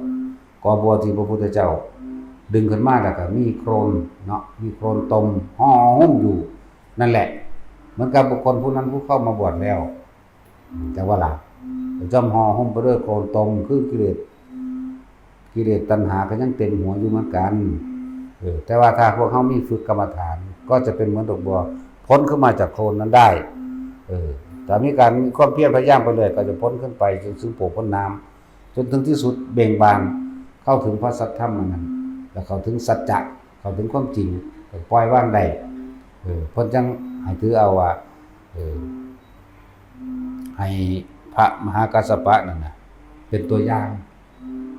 กอบัวที่พระพุทธเจ้าดึงขึ้นมาแล้วก็มีโคลนเนาะ มีโคลนตมห่อหุ้มอยู่ นั่นแหละ เหมือนกับบุคคลผู้นั้นผู้เข้ามาบวชแล้ว อืม จักว่าล่ะ ก็ย่อมห่อหุ้มไปด้วยโคลนตม คือกิเลส กิเลสตัณหาก็ยังเต็มหัวอยู่เหมือนกัน เออ แต่ว่าถ้าพวกเฮามีฝึกกรรมฐาน ก็จะเป็นเหมือนดอกบัว พ้นขึ้นมาจากโคลนนั้นได้ เออ ถ้ามีการมีความเพียรพยายามไปเรื่อย ก็จะพ้นขึ้นไปจนถึงโผพ้นน้ำ จนถึงที่สุดเบ่งบาน เข้าถึงพระสัทธรรมอันนั้น แล้วเข้าถึงสัจจะ เข้าถึงความจริง ก็ปล่อยวางได้ เออ เพิ่นจั่งให้ถือเอาว่า เออ ให้พระมหากัสสปะนั่นน่ะ เป็นตัวอย่าง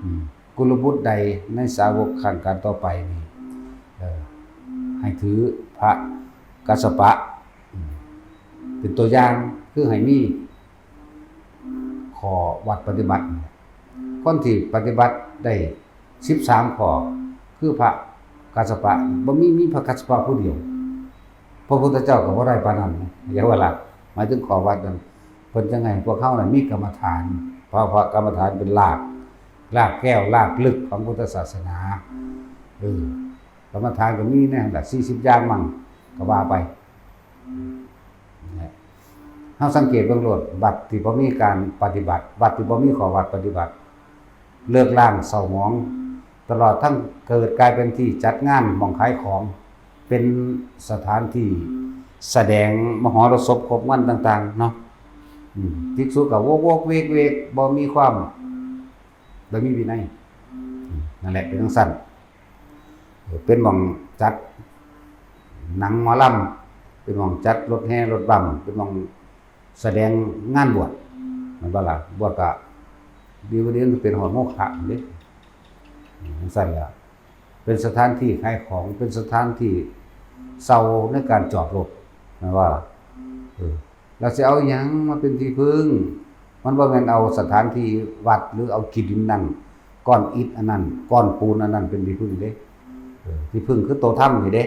อืม กุลบุตรใดในสาวกครั้งการต่อไปนี่ เออ ให้ถือพระกัสสปะ อืม เป็นตัวอย่าง คือให้มีข้อวัดปฏิบัติ คนที่ปฏิบัติได้สิบสามข้อ คือพระกัสสปะ บ่มี มีพระกัสสปะผู้เดียว พระพุทธเจ้าก็บ่ได้ปานนั้นนะ อย่าว่าละ หมายถึงข้อวัดนั้น เพิ่นจั่งให้พวกเฮานั้นมีกรรมฐาน เพราะ เพราะกรรมฐานเป็นราก รากแก้ว รากลึกของพุทธศาสนา เออ กรรมฐานก็มีแนวนั้นล่ะ สี่สิบอย่างมั้ง ก็ว่าไป เนี่ย เฮาสังเกตเบิ่งโลด วัดที่บ่มีการปฏิบัติ วัดที่บ่มีข้อวัดปฏิบัติ เลิกล้างเศร้าหมอง ตลอดทั้งเกิดกลายเป็นที่จัดงานหม่องขายของ เป็นสถานที่แสดงมหรสพครบงานต่างๆ เนาะ อืม ภิกษุก็วกๆ เวกๆ บ่มีความ บ่มีวินัย อืม นั่นแหละ เป็นจั่งซั้น เออ เป็นหม่องจัดหนังหมอลำ เป็นหม่องจัดรถแห่รถบั้ม เป็นหม่องแสดงงานบวช แม่นบ่ล่ะ บวชก็ดีบ่ดีมันเป็นฮอดโมฆะเด้ อืม จั่งซั้นล่ะ เป็นสถานที่ขายของ เป็นสถานที่เช่าในการจอดรถ แม่นบ่ล่ะ เออ แล้วสิเอาหยังมาเป็นที่พึ่ง มันบ่แม่นเอาสถานที่วัด หรือเอาขี้ดินนั่น ก้อนอิฐอันนั้น ก้อนปูนอันนั้นเป็นที่พึ่งเด้ เออ ที่พึ่งคือตัวธรรมนี่เด้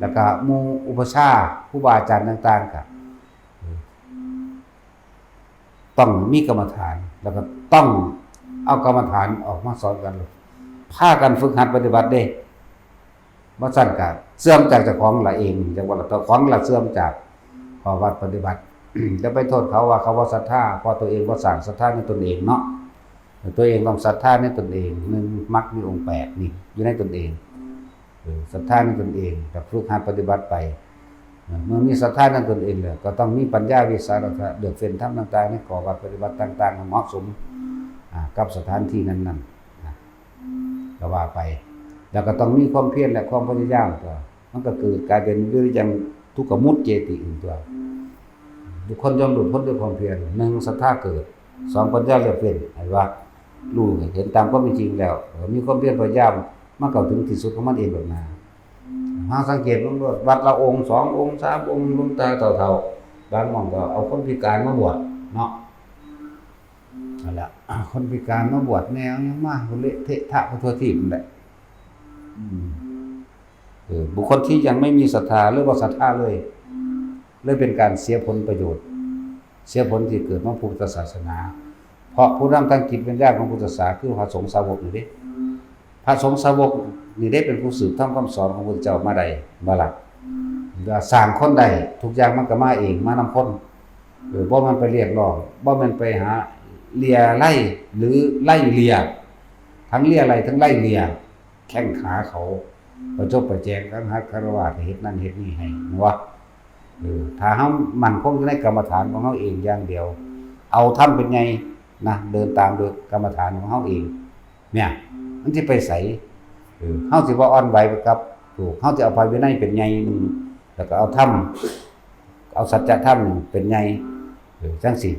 แล้วก็หมู่อุปัชฌาย์ ครูบาอาจารย์ต่างๆ ก็ เออ ต้องมีกรรมฐาน แล้วก็ต้องเอากรรมฐานออกมาสอนกัน พากันฝึกหัดปฏิบัติเด้ บ่ซั้นก็เสื่อมจากเจ้าของละเอง จั่งว่าละ เจ้าของละเสื่อมจากข้อวัดปฏิบัติ จะไปโทษเขาว่าเขาบ่ศรัทธา เพราะตัวเองบ่สร้างศรัทธาในตนเองเนาะ ตัวเองต้องศรัทธาในตนเอง หนึ่ง มรรคมีองค์แปดนี่อยู่ในตนเอง เออ ศรัทธาในตนเอง ก็ฝึกหัดปฏิบัติไป เออ เมื่อมีศรัทธาในตนเองแล้ว ก็ต้องมีปัญญาวิสาสะ เลือกเฟ้นธรรมต่างๆ ในข้อวัดปฏิบัติต่างๆ ให้เหมาะสม อ่า กับสถานที่นั้นๆ นะ ก็ว่าไป แล้วก็ต้องมีความเพียรและความพยายามตัว มันก็เกิดกลายเป็นวิริยัง ทุกขมุจเจติ อีกตัว บุคคลย่อมหลุดพ้นด้วยความเพียร หนึ่ง ศรัทธาเกิด สอง ปัญญาเลือกเฟ้น เห็นว่า รู้เห็นตามความเป็นจริงแล้ว ก็มีความเพียรพยายาม มันเข้าถึงที่สุดของมันเองแบบนั้น หาสังเกตเบิ่งโลด วัดละองค์ สององค์ สามองค์ หลวงตาเฒ่าๆ บางหม่องก็เอาคนพิการมาบวชเนาะ นั่นแหละ คนพิการมาบวชแนวยังมาเละเทะทะไปทั่วทีปนั่นแหละ อืม เออ บุคคลที่ยังไม่มีศรัทธา หรือว่าศรัทธาเลย เลยเป็นการเสียผลประโยชน์ เสียผลที่เกิดมาพุทธศาสนา เพราะผู้นำทางจิตวิญญาณของพุทธศาสนาคือพระสงฆ์สาวกนี่เด้ พระสงฆ์สาวกนี่เด้เป็นผู้สืบทอดคำสอนของพระพุทธเจ้ามาได้บ่ล่ะ ว่าสร้างคนได้ ทุกอย่างมันก็มาเอง มานำคน เออ บ่แม่นไปเรียกร้อง บ่แม่นไปหาเลียไล่หรือไล่เลีย ทั้งเลียไล่ทั้งไล่เลีย แข้งขาเขา ประจบประแจง ทั้งหัดคารวะ เฮ็ดนั่นเฮ็ดนี่ให้ เห็นบ่ เออ ถ้าเฮามั่นคงอยู่ในกรรมฐานของเฮาเองอย่างเดียว เอาธรรมเป็นใหญ่นะ เดินตามโดยกรรมฐานของเฮาเอง เนี่ย มันสิไปไส เออ เฮาสิบ่อ่อนไหวไปกับโลก เฮาสิเอาพระวินัยเป็นใหญ่หนึ่ง แล้วก็เอาธรรม เอาสัจธรรมเป็นใหญ่ เออ จั่งซี้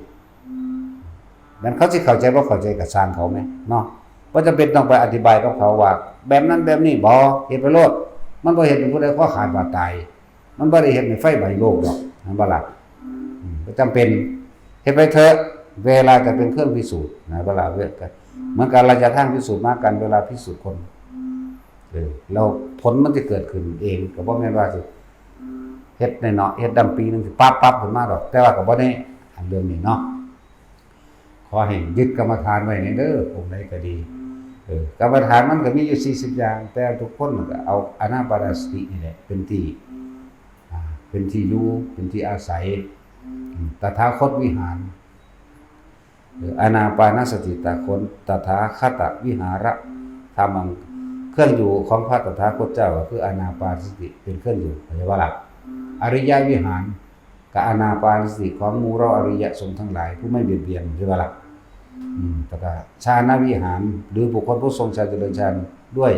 แม่นเขาสิเข้าใจบ่เข้าใจก็ซ่างเขาแหมเนาะ บ่จำเป็นต้องไปอธิบายกับเขาว่า แบบนั้นแบบนี้ บ่ เฮ็ดไปโลด มันบ่เฮ็ดให้ผู้ใดคอขาดบาดตาย มันบ่ได้เฮ็ดให้ไฟไหม้โลกดอก เห็นบ่ล่ะ อืม บ่จำเป็น เฮ็ดไปเถอะ เวลาจะเป็นเครื่องพิสูจน์ นะ เวลา เหมือนกับราชาทางพิสูจน์ม้ากัน เวลาพิสูจน์คน เออ แล้วผลมันสิเกิดขึ้นเอง ก็บ่แม่นว่าสิเฮ็ดน้อยๆ เฮ็ดดำปีหนึ่งสิปั๊บปั๊บขึ้นมาดอก แต่ว่าก็บ่ได้อันเรื่องนี้เนาะ ขอให้ยึดกรรมฐานไว้ในเด้อ องค์ใดก็ดี เออ กรรมฐานมันก็มีอยู่สี่สิบอย่าง แต่ทุกคนก็เอาอานาปานสตินี่แหละเป็นที่ อ่า เป็นที่อยู่ เป็นที่อาศัย อืม ตถาคตวิหาร เออ อานาปานสติตถาคต ตถาคตวิหารธรรมัง เครื่องอยู่ของพระตถาคตเจ้าก็คืออานาปานสติเป็นเครื่องอยู่ เข้าใจบ่ล่ะ อริยวิหาร กับอานาปานสติของหมู่เราอริยสงฆ์ทั้งหลายผู้ไม่เบียดเบียน ใช่ไหมล่ะ อืม แล้วก็ฌานวิหาร หรือบุคคลผู้ทรงฌานเจริญฌานด้วย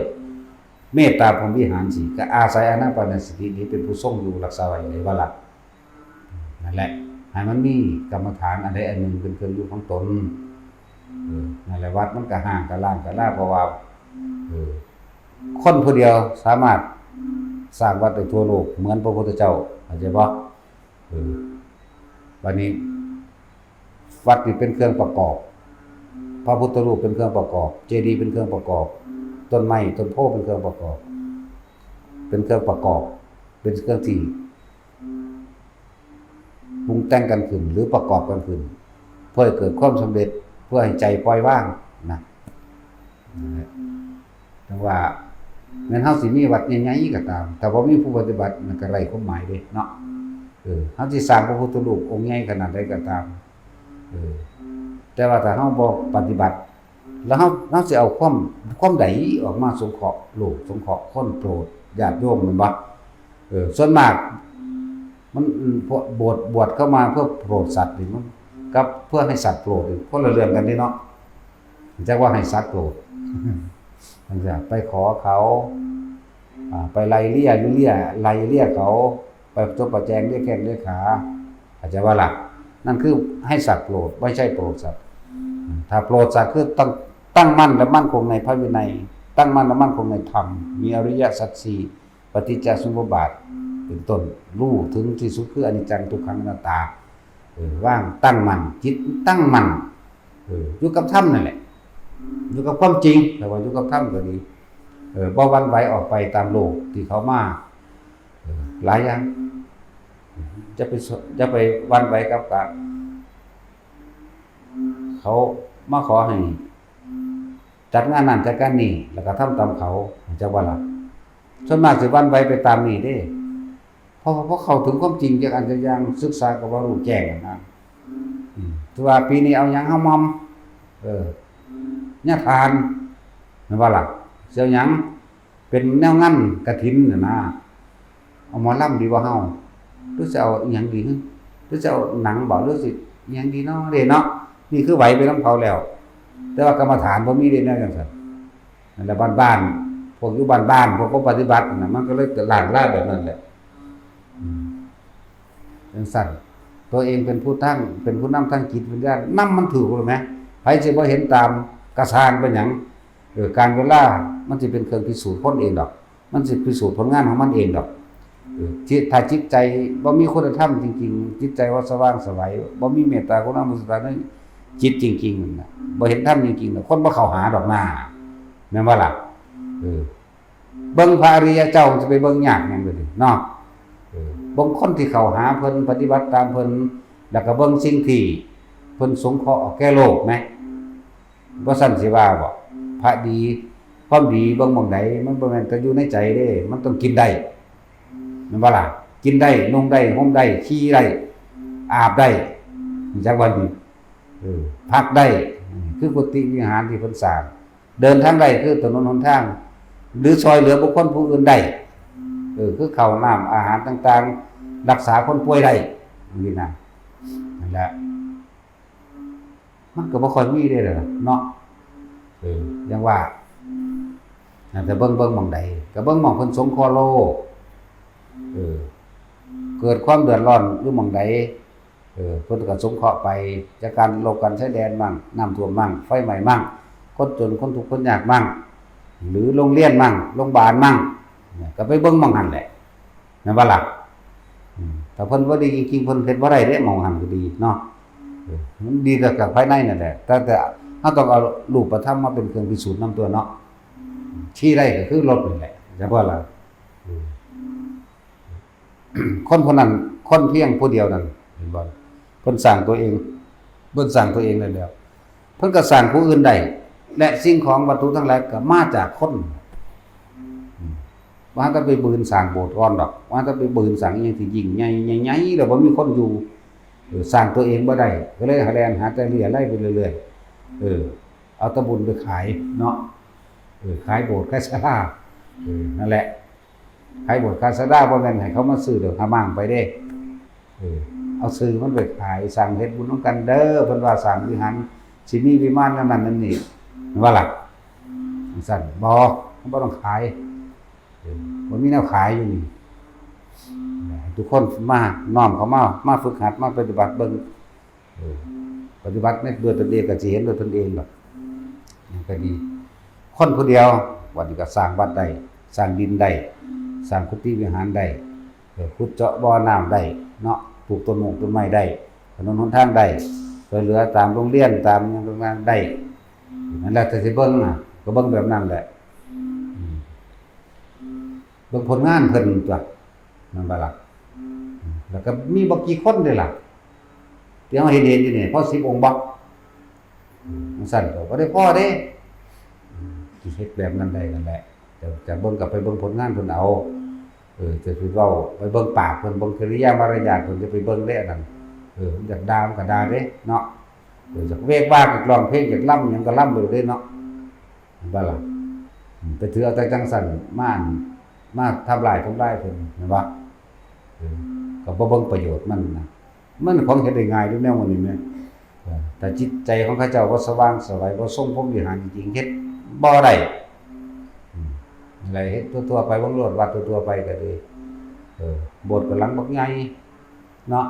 เมตตาพรหมวิหารสี่ ก็อาศัยอานาปานสตินี้เป็นผู้ทรงอยู่รักษาไว้ ใช่ไหมล่ะ นั่นแหละ ให้มันมีกรรมฐานอันใดอันหนึ่งเป็นเครื่องอยู่ของตน เออ นั่นแหละ วัดมันก็ห่างกันล่างกันล่า เพราะว่า เออ คนผู้เดียวสามารถสร้างวัดได้ทั่วโลกเหมือนพระพุทธเจ้า เข้าใจบ่ เออ บัดนี้ วัดนี่เป็นเครื่องประกอบ พระพุทธรูปเป็นเครื่องประกอบ เจดีย์เป็นเครื่องประกอบ ต้นไม้ต้นโพธิ์เป็นเครื่องประกอบ เป็นเครื่องประกอบ เป็นเครื่องที่ปรุงแต่งกันขึ้น หรือประกอบกันขึ้น เพื่อให้เกิดความสำเร็จ เพื่อให้ใจปล่อยวางนะ นั่นแหละ จั่งว่าแม่นเฮาสิมีวัดใหญ่ๆก็ตาม ถ้าบ่มีผู้ปฏิบัติมันก็ไร้ความหมายเด้เนาะ เออ เฮาสิสร้างพระพุทธรูปองค์ใหญ่ขนาดใดก็ตาม เออ แต่ว่าถ้าเฮาบ่ปฏิบัติ แล้วเฮา เฮาสิเอาความ ความใดออกมาสงเคราะห์โลก สงเคราะห์คน โปรดญาติโยม แม่นบ่ เออ ส่วนมาก มัน พวกบวช บวชเข้ามาเพื่อโปรดสัตว์นี่มัน กับเพื่อให้สัตว์โปรดนี่คนละเรื่องกันเด้เนาะ จักว่าให้สัตว์โปรด มันจะไปขอเขา อ่า ไปไล่เลี่ยอยู่เลี่ย ไล่เลี่ยเขา ไปจบประแจงเลี่ยแข้งเลี่ยขา เข้าใจบ่ล่ะ นั่นคือให้สัตว์โปรด ไม่ใช่โปรดสัตว์ ถ้าโปรดสัตว์คือตั้ง ตั้งมั่นและมั่นคงในพระวินัย ตั้งมั่นและมั่นคงในธรรม มีอริยสัจสี่ ปฏิจจสมุปบาท เป็นต้น รู้ถึงที่สุดคืออนิจจังทุกขังอนัตตา เออ วางตั้งมั่น จิตตั้งมั่น เออ อยู่กับธรรมนั่นแหละ อยู่กับความจริง แต่ว่าอยู่กับธรรมก็ดี เออ บ่หวั่นไหวออกไปตามโลกที่เขามา เออ หลายอย่าง จะไปส- จะไปหวั่นไหวกับกะ เขามาขอให้จัดงานนั่นจัดงานนี่ แล้วก็ทำตามเขา จักว่าล่ะ ส่วนมากสิหวั่นไหวไปตามนี่เด้ เพราะว่าพอเข้าถึงความจริงจักอันจักอย่าง ศึกษาก็บ่รู้แจ้งนะ อืม ถือว่าปีนี้เอาหยังเฮามอม เออ ญาทาน แม่นบ่ล่ะ สิเอาหยัง เป็นแนวงานกฐินน่ะนะ เอาหมอลำดีบ่เฮา หรือสิเอาอิหยังดีหึ หรือสิเอาหนังบ่ หรือสิอิหยังดีเนาะเด้เนาะ นี่คือไหวไปนำเขาแล้ว แต่ว่ากรรมฐานบ่มีเด้แนวจั่งซั่น นั่นแหละ บ้านๆ พวกอยู่บ้านๆ พวกบ่ปฏิบัติน่ะ มันก็เลยล้างลาแบบนั้นแหละ อืม จั่งซั่น ตัวเองเป็นผู้ตั้ง เป็นผู้นำทางจิตวิญญาณ นำมันถูกหรือไหม ไผสิบ่เห็นตามกะซ่างเป็นหยัง เออ การเวลามันสิเป็นเครื่องพิสูจน์คนเองดอก มันสิพิสูจน์ผลงานของมันเองดอก เออ จิต ถ้าจิตใจบ่มีคุณธรรมจริงๆ จิตใจบ่สว่างไสว บ่มีเมตตากรุณามุทิตาในจิตจริงๆ นั่นน่ะ บ่เห็นธรรมจริงๆ น่ะ คนบ่เข้าหาดอกนา แม่นบ่ล่ะ เออ เบิ่งพระอริยเจ้าจะไปเบิ่งยากหยังเด้อเนาะ เออ เบิ่งคนที่เข้าหาเพิ่น ปฏิบัติตามเพิ่น แล้วก็เบิ่งสิ่งที่เพิ่นสงเคราะห์แก่โลกแหม บ่ซั้นสิว่าบ่ พระดี ความดีเบิ่งหม่องใด มันบ่แม่นแต่อยู่ในใจเด้ มันต้องกินได้ แม่นบ่ล่ะ กินได้ นุ่งได้ ห่มได้ ขี่ได้ อาบได้ รู้จักบ่นี่ เออ พักได้ คือกุฏิวิหารที่เพิ่นสร้าง เดินทางได้ คือถนนหนทาง หรือช่วยเหลือบุคคลผู้อื่นได้ เออ คือข้าวน้ำอาหารต่างๆ รักษาคนป่วยได้ นี่นะ นั่นแหละ มันก็บ่ค่อยมีเด้ล่ะเนาะ เออ อย่างว่า แต่เบิ่ง เบิ่งหม่องใด ก็เบิ่งหม่องเพิ่นสงเคราะห์โลก เออ เกิดความเดือดร้อนอยู่หม่องใด เออ เพิ่นก็สงเคราะห์ไป จากการรบกันชายแดนมั่ง น้ำท่วมมั่ง ไฟไหม้มั่ง คนจนคนทุกข์คนยากมั่ง หรือโรงเรียนมั่ง โรงบาลมั่ง เนี่ย ก็ไปเบิ่งหม่องหั่นแหละ แม่นบ่ล่ะ อืม ถ้าเพิ่นบ่ดีจริงๆ เพิ่นเฮ็ดบ่ได้เด้ หม่องหั่นก็ดีเนาะ เออ มันดีแต่กับภายในนั่นแหละ แต่ แต่เฮาต้องเอารูปธรรมมาเป็นเครื่องพิสูจน์นำตัวเนาะ ขี่ได้ก็คือรถนี่แหละ จักว่าล่ะ อืม คนผู้นั้น คนเพียงผู้เดียวนั้น เห็นบ่ เพิ่นสร้างตัวเอง เพิ่นสร้างตัวเองได้แล้ว เพิ่นก็สร้างผู้อื่นได้ และสิ่งของวัตถุทั้งหลายก็มาจากคน อืม ว่าแต่ไปบืนสร้างโบสถ์ก่อนดอก ว่าแต่ไปบืนสร้างอิหยังที่ยิ่งใหญ่ ใหญ่ๆ แล้วบ่มีคนอยู่ เออ สร้างตัวเองบ่ได้ ก็เลยหาแล่นหาแต่เรี่ยไรไปเรื่อยๆ เออ เอาแต่บุญไปขายเนาะ เออ ขายโบสถ์ ขายศาลา เออ นั่นแหละ ขายโบสถ์ ขายศาลา บ่แม่นให้เขามาซื้อดอก หามั่งไปเด้ เออ เอาชื่อมันไปขาย สร้างเฮ็ดบุญนำกันเด้อ เพิ่นว่าสร้างวิหาร สิมีวิมานแนวนั้นแนวนี้ ว่าล่ะ จั่งซั่น บ่ บ่ต้องขาย เออ บ่มีแนวขายอยู่นี่ ให้ทุกคนมา น้อมเข้ามา มาฝึกหัด มาปฏิบัติเบิ่ง เออ ปฏิบัติในด้วยตนเองก็สิเห็นด้วยตนเองดอก นั่นก็ดี คนผู้เดียว วันนี้ก็สร้างวัดได้ สร้างดินได้ สร้างกุฏิวิหารได้ เออ ขุดเจาะบ่อน้ำได้เนาะ ปลูกต้นมงต้นไม้ได้ ถนนหนทางได้ ช่วยเหลือตามโรงเรียน ตามหยังต่างๆ ได้ นั่นแหละ แต่สิเบิ่งน่ะ ก็เบิ่งแบบนั้นแหละ อืม เบิ่งผลงานเพิ่นตั๊ว แม่นบ่ล่ะ อืม แล้วก็มีบ่กี่คนเด้ล่ะ ที่เฮาเห็นๆ อยู่นี่ พอสิบองค์บ่ อืม จั่งซั่นก็บ่ได้พอเด้ อืม สิเฮ็ดแบบนั้นได้นั่นแหละ แต่ แต่เบิ่งก็ไปเบิ่งผลงานเพิ่นเอา เออ จะไปเว้า ไปเบิ่งปากเพิ่น เบิ่งกิริยามารยาทเพิ่น จะไปเบิ่งเด้อันนั้น เออ มันอยากด่ามันก็ด่าเด้เนาะ เออ อยากเวกวาก อยากร้องเพลง อยากลำหยังก็ลำไปโลดเด้เนาะ แม่นบ่ล่ะ อืม ไปถือเอาแต่จั่งซั่น มา มาทำลาย ทำลายเพิ่น แม่นบ่ เออ ก็บ่เบิ่งประโยชน์มันนะ มันของเฮ็ดได้ง่ายอยู่แนวหมู่นี้แหม เออ แต่จิตใจของเขาเจ้าบ่สว่างไสว บ่ทรงพรหมวิหารจริงๆ เฮ็ดบ่ได้ อืม อะไรเฮ็ดทั่วๆ ไป เบิ่งโลดวัดทั่วๆ ไปก็ดี เออ โบสถ์ก็หลังบักใหญ่เนาะ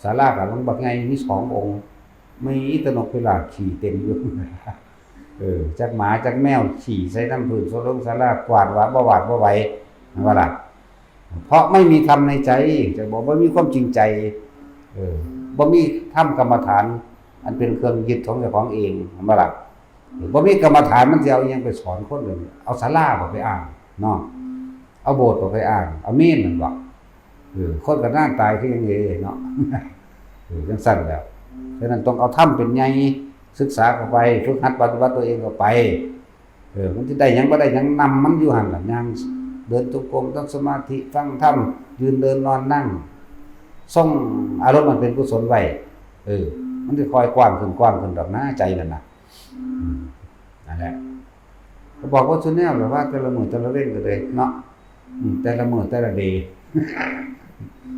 ศาลาก็หลังบักใหญ่ มีสององค์ มีแต่นกพิราบขี่เต็มอยู่ เออ จักหมาจักแมวขี่ใส่น้ำพื้น โซลงศาลา กวาดว่าบ่หวาดบ่ไหว แม่นบ่ล่ะ เพราะไม่มีธรรมในใจ จะบอกว่ามีความจริงใจ เออ บ่มีธรรมกรรมฐาน อันเป็นเครื่องยึดของเจ้าของเอง แม่นบ่ล่ะ บ่มีกรรมฐาน มันสิเอาอิหยังไปสอนคนเลย เอาศาลาบ่ไปอ้างเนาะ เอาโบสถ์บ่ไปอ้าง เอาเมรุนั่นบ่ เออ คนก็นานตายคือหยังเด้เนาะ เออ จั่งซั่นแหล้ว ฉะนั้นต้องเอาธรรมเป็นใหญ่ ศึกษาเข้าไป ฝึกหัดปฏิบัติตัวเองเข้าไป เออ มันสิได้หยังบ่ได้หยัง นำมันอยู่หั่นล่ะ ย่าง เดินจงกรม ทำสมาธิ ฟังธรรม ยืนเดินนอนนั่ง ทรงอารมณ์อันเป็นกุศลไว้ เออ มันสิค่อยกว้างขึ้น กว้างขึ้นดอกนะ ใจนั่นน่ะ อืม นั่นแหละ ก็บอกว่าซุแนวแหละว่าแต่ละมื้อแต่ละเวรก็เลยเนาะ อืม แต่ละมื้อแต่ละเดย์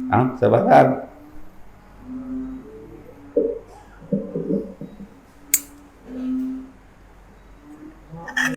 เอาสวัสดีครับ